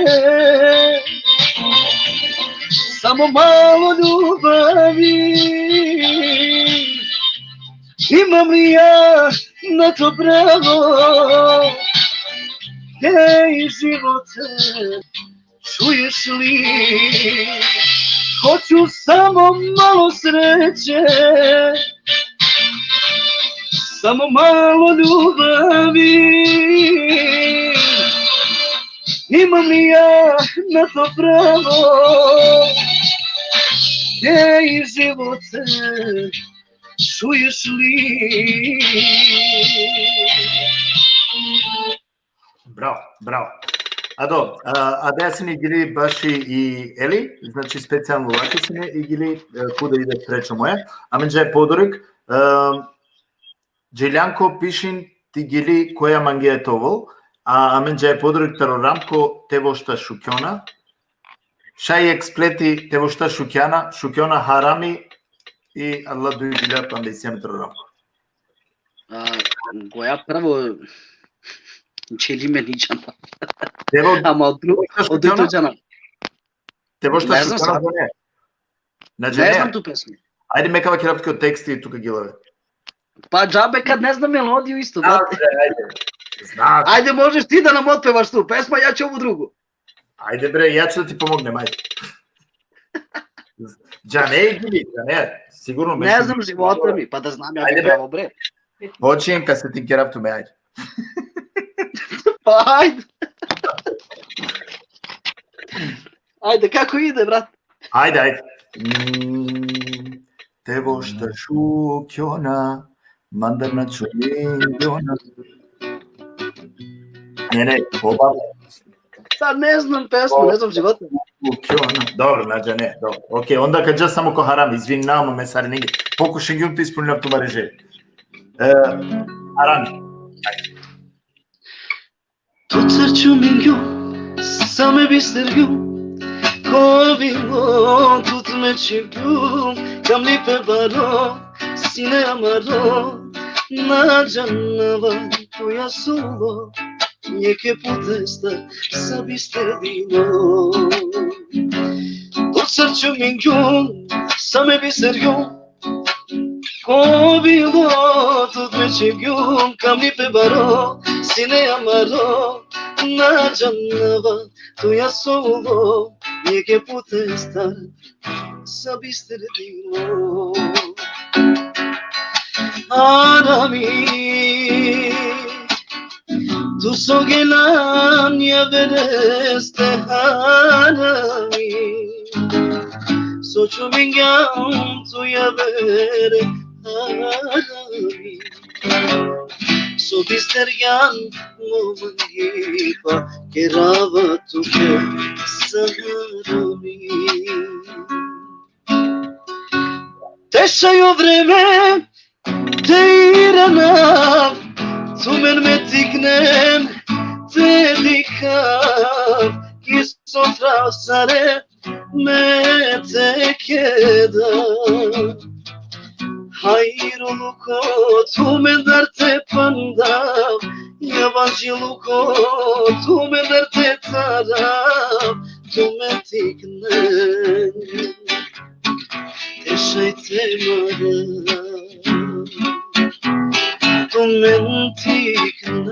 samo malo ljubavi. Imam li ja na to pravo? Hej, živote, čuješ li? Hoću samo malo sreće, samo malo ljubavi. Imam li ja na to pravo? Hej, živote, čuješ li? Bravo, bravo. Ado, a, adaja sine igili baši i Eli, znači specijalno lake sine igili, e, Kuda ide srećo moja. Amen džaja podurik, e, Džiljanko pišin ti gili koja mangea te ovel, a amen džaja podurik taro Ramko, te vošta šukjona. Šaj ekspleti te vošta šukjana, šukjona harami i Allah duj gilja panda isi amen taro Ramko. A, goja prvo, čeli me ničan. Te vo-, Ama od dru-, vošta od dru šukjona? to džana. Te vošta Ne znam šukjona sad. Džane? Na Ne Džane? znam tu pesmu. Ajde me ka vakerav tuke o teksti, tu ka gilave. Pa džabe kad ne znam melodiju isto, Da, brate. bre, ajde. Znaš. Ajde, možeš ti da nam otpevaš tu pesma, ja ću ovu drugu. Ajde bre, ja ću da ti pomognem, ajde. Džane, gili, Džane, sigurno. Ne znam života mi, pa da znam ja Ajde, bi bre. Pravo, bre. Počinjem kad se ti kerav tu me, ajde. Pa ajde. Ajde, kako ide, brat? Ajde, ajde. Mm, te vošta šukjona, Mandar na čumingjona. Ne, ne, oba. Sad ne znam pesmu, ne znam života. Dobro, nađa, ne, dobro. Ok, onda kad ja samo ko haram, izvinjavamo me, sar nigdje. Pokušingjum te ispuninav tumare želje. E, haram. Tutar čumingjum, sa me bistergjum, ko bilo tut me čhivgjum, kamni pe baro, sine amaro, na džanava tuja so ulo, jekhe putestar sa bistergjum. Tutar čumingjum, sa me bistergjum, ko bilo tut me čhivgjum, kamni pe baro, sine amaro, na džanava tuja so ulo, jekhe putestar sa bistergjum. Harami, tu so gelan javere ste, harami. So čumingjam tu javere, harami. So bistergjam mo mangipa, kerava tuke sa harami. Te šaj o vreme te iranav, tumen me tiknen te dikhav, ki so trav sare me te keda. Hajruluko tumendar te pandav, javažluko tumendar te tarav, tumen tiknen te šaj te marav, tumen tiknen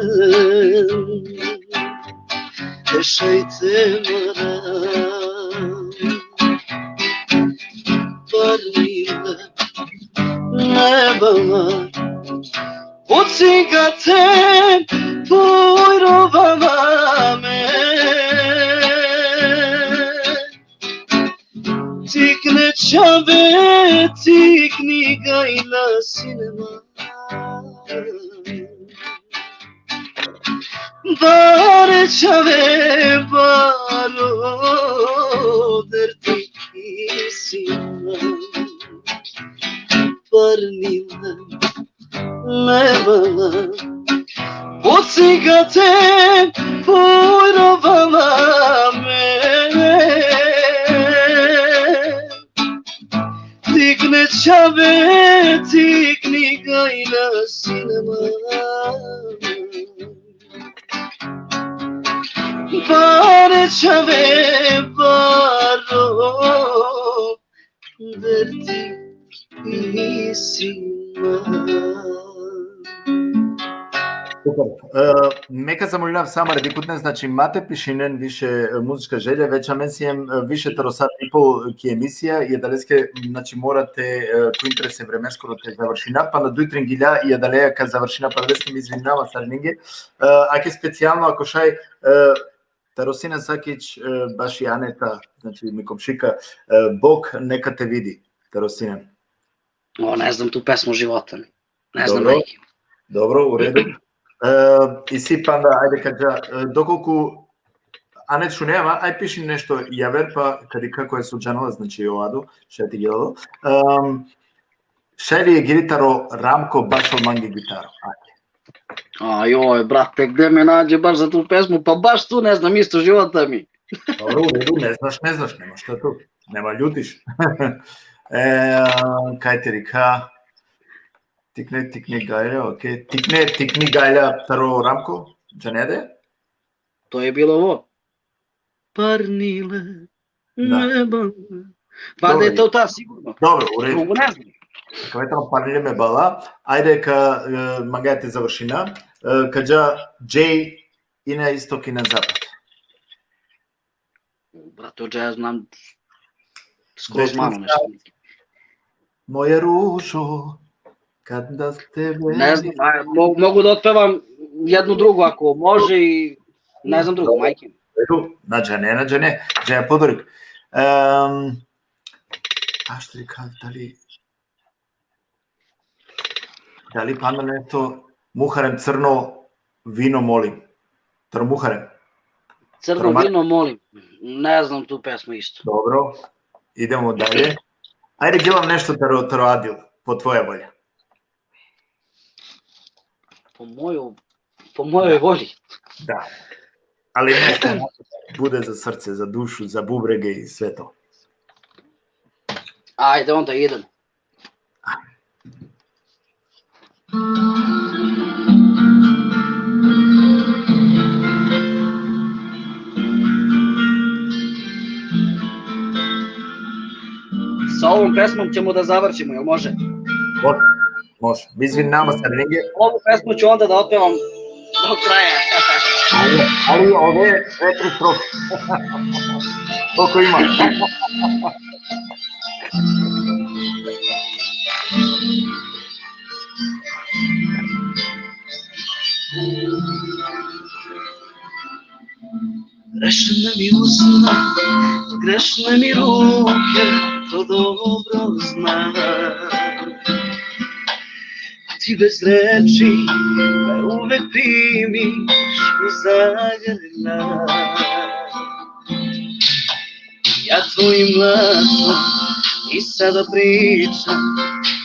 te šaj te marav. Parnile me bala, pucingate pujrova me. Tikne čhave, tikni gajla sine ma. Bare čhave, baro derti sine ma. Parnile me bala, pucingate pujrova me. Tikne čhave, tikni gajla sine ma. Bare čhave, baro derti sine ma. Super. E, me ka zamolinav sa amare dikhutnen, znači, ma te pišinen više, e, muzička želja, već amen siem, e, više taro sat i po ki emisija, i adaleske, znači, mora te, e, tu interese vremeskoro te završina, pa na duj trin gilja i adaleja ka završina, pa adaleske me izvinava sarinenge. E, ake specijalno, ako šaj, e, taro Sinan Sakić, e, baši Aneta, znači, mi komšika, e, Bog neka te vidi, taro Sinan. O, ne znam tu pesmu života. Ne znam, Dobro. Majke. Dobro, u redu. E, isi panda, ajde kad ja, e, dokolku Anet šunea ma, aj piši nešto javer, pa kad i kako e so džanela, znači, o Ado, šaj ti gelo. Em, šaj li e giri taro Ramko bašo mange gitaro? Ajde. A joj, brate, gde me nađe baš za tu pesmu? Pa baš tu, ne znam, isto života mi. Dobro, u redu, ne znaš, ne znaš, nema šta tu. Nema ljutiš. E, kaj te rikha? Tikne, tikne gajla, okej. Tikne, tikni gajla taro Ramko, džanea de? To je bilo ovo. Parnile, Da. me bala. Pa Dobro. Da je to ta, sigurno. Dobro, u redu. Drugo ne znam. Kaj tamo Parnile me bala, ajde ka, e, mangaja te završina. E, ka dža Jay, ine isto ki na zapad. Brate, o Jay znam skroz Već malo sam nešto. Moja ružo, kad da s tebe... Ne znam, a, mo- mogu da otpevam jednu drugu ako može i ne znam drugu, Majke. Eto, na džane, na džane, džane podorik. Um, a što li ka, da li... Da li panda nešto? Muharem, crno vino molim. Taro Muharem. Crno Taro Mar- vino molim. Ne znam tu pesmu isto. Dobro. Idemo dalje. Ajde, djelam nešto taro, taro Adil, po tvoja volja. Po moju, po mojoj volji. Da. Ali nešto bude za srce, za dušu, za bubrege i sve to. Ajde, onda idem. Sa ovom pesmom ćemo da završimo, jel može? Može, može. Izvin nama, Sarnige. Ovu pesmu ću onda da otpevam do kraja. Ali, ali ove je četiri strofe. Koliko ima? Grešne mi usna, grešne mi ruke, to dobro znaš. A ti bez reči me uvek primiš u zagrljaj. Ja tvojim glasom i sada pričam,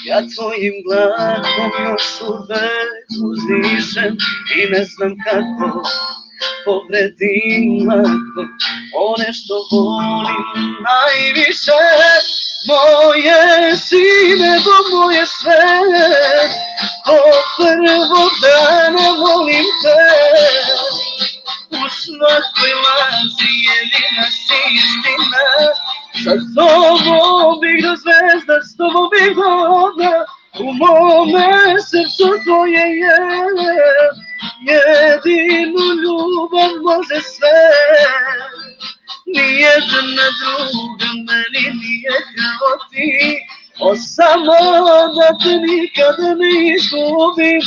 ja tvojim glasom još uvek uzdišem i ne znam kako povredim lako one što volim najviše. Moje si nebo, moje sve, od prvog dana volim te. U svakoj laži jedina si istina. Sa tobom bih do zvezda, s tobom bih do dna. U mome srcu tvoje je, jedinu ljubav može sve. Nijedna druga meni nije kao ti. O, samo da te nikada ne izgubim,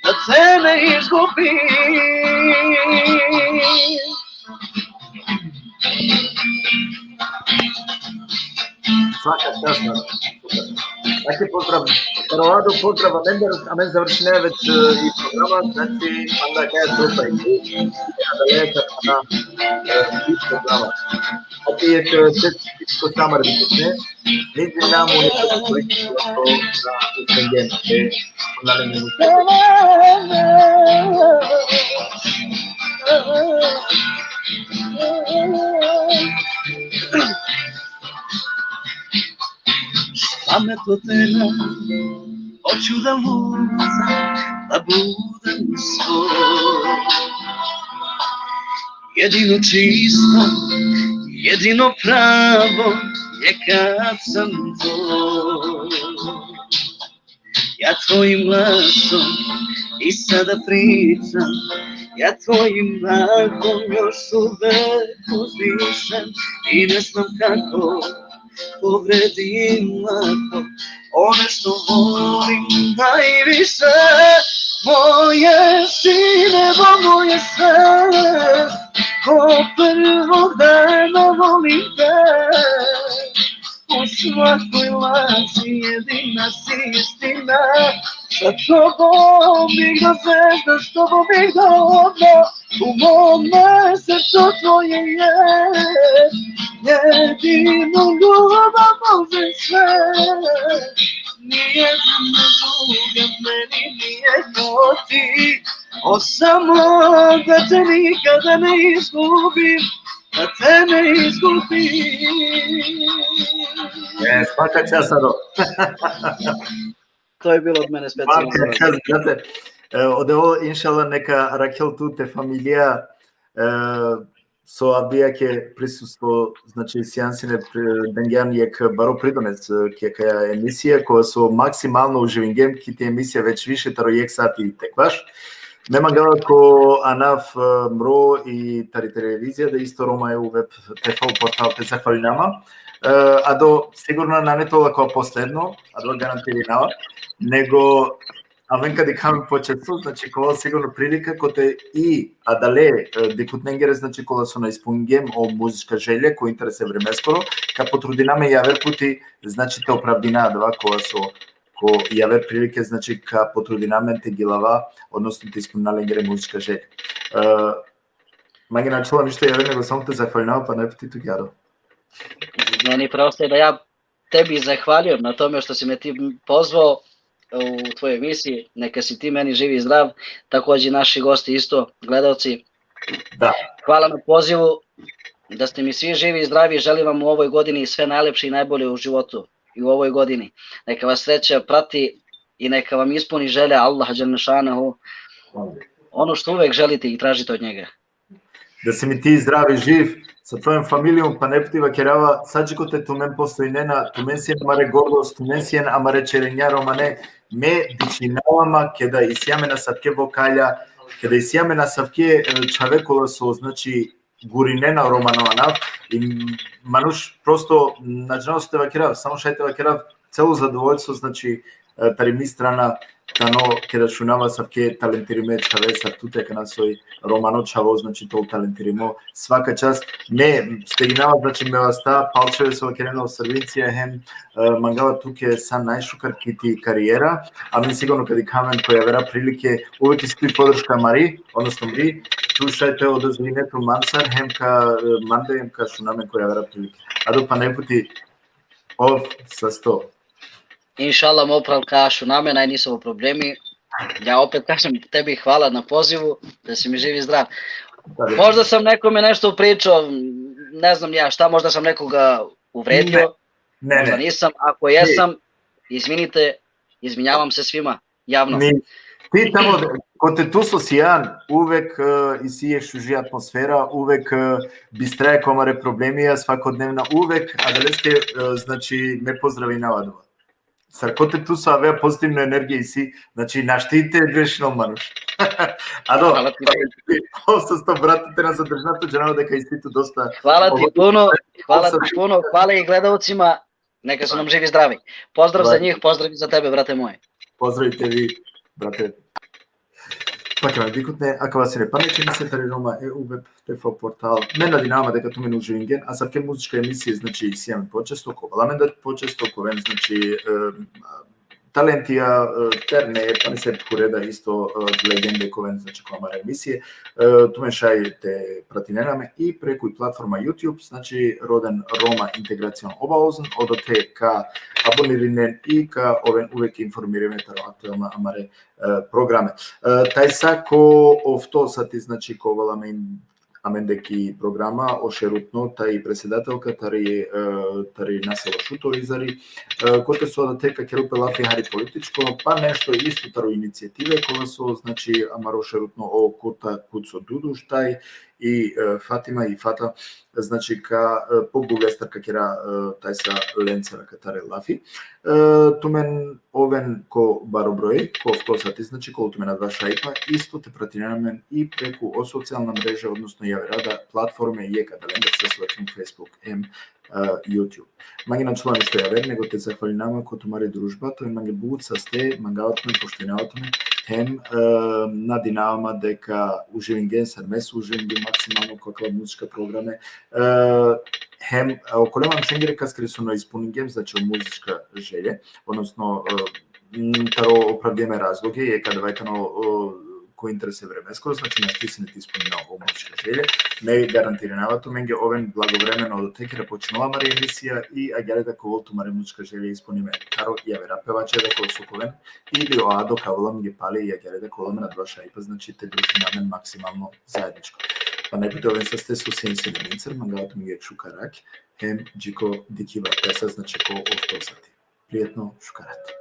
da te ne izgubim. Svaka čast, Nado. Super. Znači, pozdrav, Rado, pozdrav, amen, amen završine već e, i programa, znači, onda kaj je to pa i tu, ja da leka na e, i programa. Znači, je to sve ko samar bitne, niti nam u nekako političko na Ustengem, e, na Leninu. Šta me to tera, hoću da luzam, da budem svoj. Jedino čisto, jedino pravo je kad sam tvoj. Ja tvojim glasom i sada pričam, ja tvojim mrakom još uvek uzdišem i ne znam kako povredim lako one što volim najviše. Moje si nebo, moje sve, od prvog dana volim te. U svakoj laži jedina si istina. Sa tobom bih do zvezda, s tobom bih do dna. U mome srcu tvoje je, jedinu ljubav može sve. Nijedna druga meni nije kao ti. O, samo da te nikada ne izgubim, da te ne izgubim. E, svaka čast, Saro. To je bilo od mene specijalno. Svaka čast, brate. E, odevo, inšala, neka Rakel tu te familija, e, so avdiake prisustvo, znači, sijansine pri-, dengjan jek baro pridones, e, ki akaja emisija, koja so maksimalno uživingem ki ti emisija već više taro jek sati tek vaš. Me mangava ko anav, e, mro i tari televizija, da isto Roma e u web T V portal te zahvalinama. E, ado sigurno nane to lako posledno, ado garantirinava, nego amen ka dikham početno, znači, kova sigurno prilika kote i adale, e, dikhutnengere, znači, kola so na ispungjem o muzička želja, ko interes e vremeskoro, ka potrudiname javer puti, znači, te opravdina adava kola so ko javer prilike, znači, ka potrudina amen te gilava, odnosno te ispunina lengere muzička želja. E, mange na ačhola ništo javer, nego samo te zahvalinava pana jekh puti tugjar. Meni preostaje da ja tebi zahvaljujem na tome što si me ti pozvao u tvojoj emisiji. Neka si ti meni živ i zdrav, takođe i naši gosti isto, gledalci. Da. Hvala na pozivu, da ste mi svi živi i zdravi, želim vam u ovoj godini sve najlepše i najbolje u životu i u ovoj godini. Neka vas sreća prati i neka vam ispuni želja Allah dželle šanuhu, ono što uvek želite i tražite od njega. Da si mi ti zdrav i živ sa tvojom familijom, pana jekh puti vakerava, sa dži kote tumen postojinena, tumen sien amare gordost, tumen sien amare čerenja romane, me dičhinava ma keda isi amen asavke vokalja, keda isi amen asavke, e, čhave kola so, znači, gurinena romano anav, i manuš prosto na džanav so te vakerav, samo šaj te vakerav, celo zadovoljstvo, znači, e, tari mi strana, tano keda šunava asavke talentirime čhave, sar tute, akana soj romano čhavo, znači, tol talentirimo, svaka čast. Me steginava, znači, me vasta palčeve so vakerena o Srbincija, hem, e, mangava tuke sa najšukar ki ti karijera, a amen sigurno ka dikha amen ko javera prilike, uvek isi tu i podrška amari, odnosno mri, tu šaj te odazvine tu mansar, hem ka, e, mande, hem ka šuna amen ko javera prilike. Ado pana jekh puti, ov sasto. Inšallah, mo phral, ka šuna amen, naj niso problemi. Ja opet kažem tebi hvala na pozivu, da si mi živ i zdrav. Možda sam nekome nešto pričao, ne znam ja šta, možda sam nekoga uvredio, Ne, možda ne. Nisam, ako jesam, izvinite, izvinjavam se svima, javno. Ni, ti tamo, kote tu so sijan, uvek, e, isi jekh šuži atmosfera, uvek, e, bistraja ko amare problemija svakodnevna, uvek, adaleske, e, znači, me pozdravinava adava. Sar kote tu so avea pozitivna energija isi, znači, našti te grešno manuš. Ado, Hvala ti. Ov sasto, brate, te na zadržina tu, džanava deka isi tu dosta. Hvala ti puno, hvala ti puno, hvala i gledalcima, neka su nam živi i zdravi. Pozdrav za njih, pozdrav i za tebe, brate moj. Pozdrav i tebi, brate. Pa kaj, dikutne, akava sine Pametni emisije tari Roma e u web T V portal. Me nadinava ma deka tumen uživingen, asavke muzička emisije, znači, isi amen počesto, ka ovel amen da počesto, ka oven, znači, e, talentija, e, terne, pa nese pureda isto, e, legende ka oven, znači, ko amare emisije. E, tumen šaj te pratinen amen i preku i platforma YouTube, znači, Roden Roma Integracion Oberhausen, odote ka abonirinen i ka oven uvek informirime taro aktuelna amare, e, programe. E, tajsa ko ofto sati, znači, ka ovel amen amende ki programa, o šerutno, taj i predsedatelka, tari, e, tari Nasela Šuto Orizari, e, kote so da te ka kerel pe lafi hari političko, pa nešto isto taro inicijative, kola so, znači, amaro šerutno o Kurta Kuco Duduš, taj i, e, Fatima i Fata, znači, ka, e, pogulestar ka kera, e, tajsa lencar akatare lafi. E, tumen oven ko baro broj, ko ofto sati, znači, ka ovel tumen adava šajipa, isto te pratinen amen i preku o socijalna mreža, odnosno javera da platforme, jekh adalendar sa so vaćerđum Facebook, em, e, YouTube. Mange na ačhola ništo javer, nego te zahvalinava ma ko tumari družba, tumen mange but saste, mangava tumen, poštujnava tumen, hem, e, nadinava ma deka uživingen sar me so uživingjem maksimalno ko akala muzička programe, e, hem, e, okolen manušengere kaskere so na ispuningjem, znači, o muzička želje, odnosno, e, m, taro opravdime razloge, jekh adava tano, o, ko interes e vremeskoro, znači, našti sine te ispunina o muzička želje. Me garantirinava tumenge, oven blagovremeno odote keda počinela amari emisija i agjaar da ka ovel tumare muzička želje ispunime. Taro javera pevača da ka ovel so ka oven, ili o Ado ka ovel amenge pale i agjaar da ka ovel amen adava šajipa, znači, te družina amen maksimalno zajedničko. Pa najpre te oven saste so sien sine lencar, mangava tumenge šukar rakj, hem dži ko dikhiba, tajsa, znači, ko ofto sati. Prijatno, šukar rat.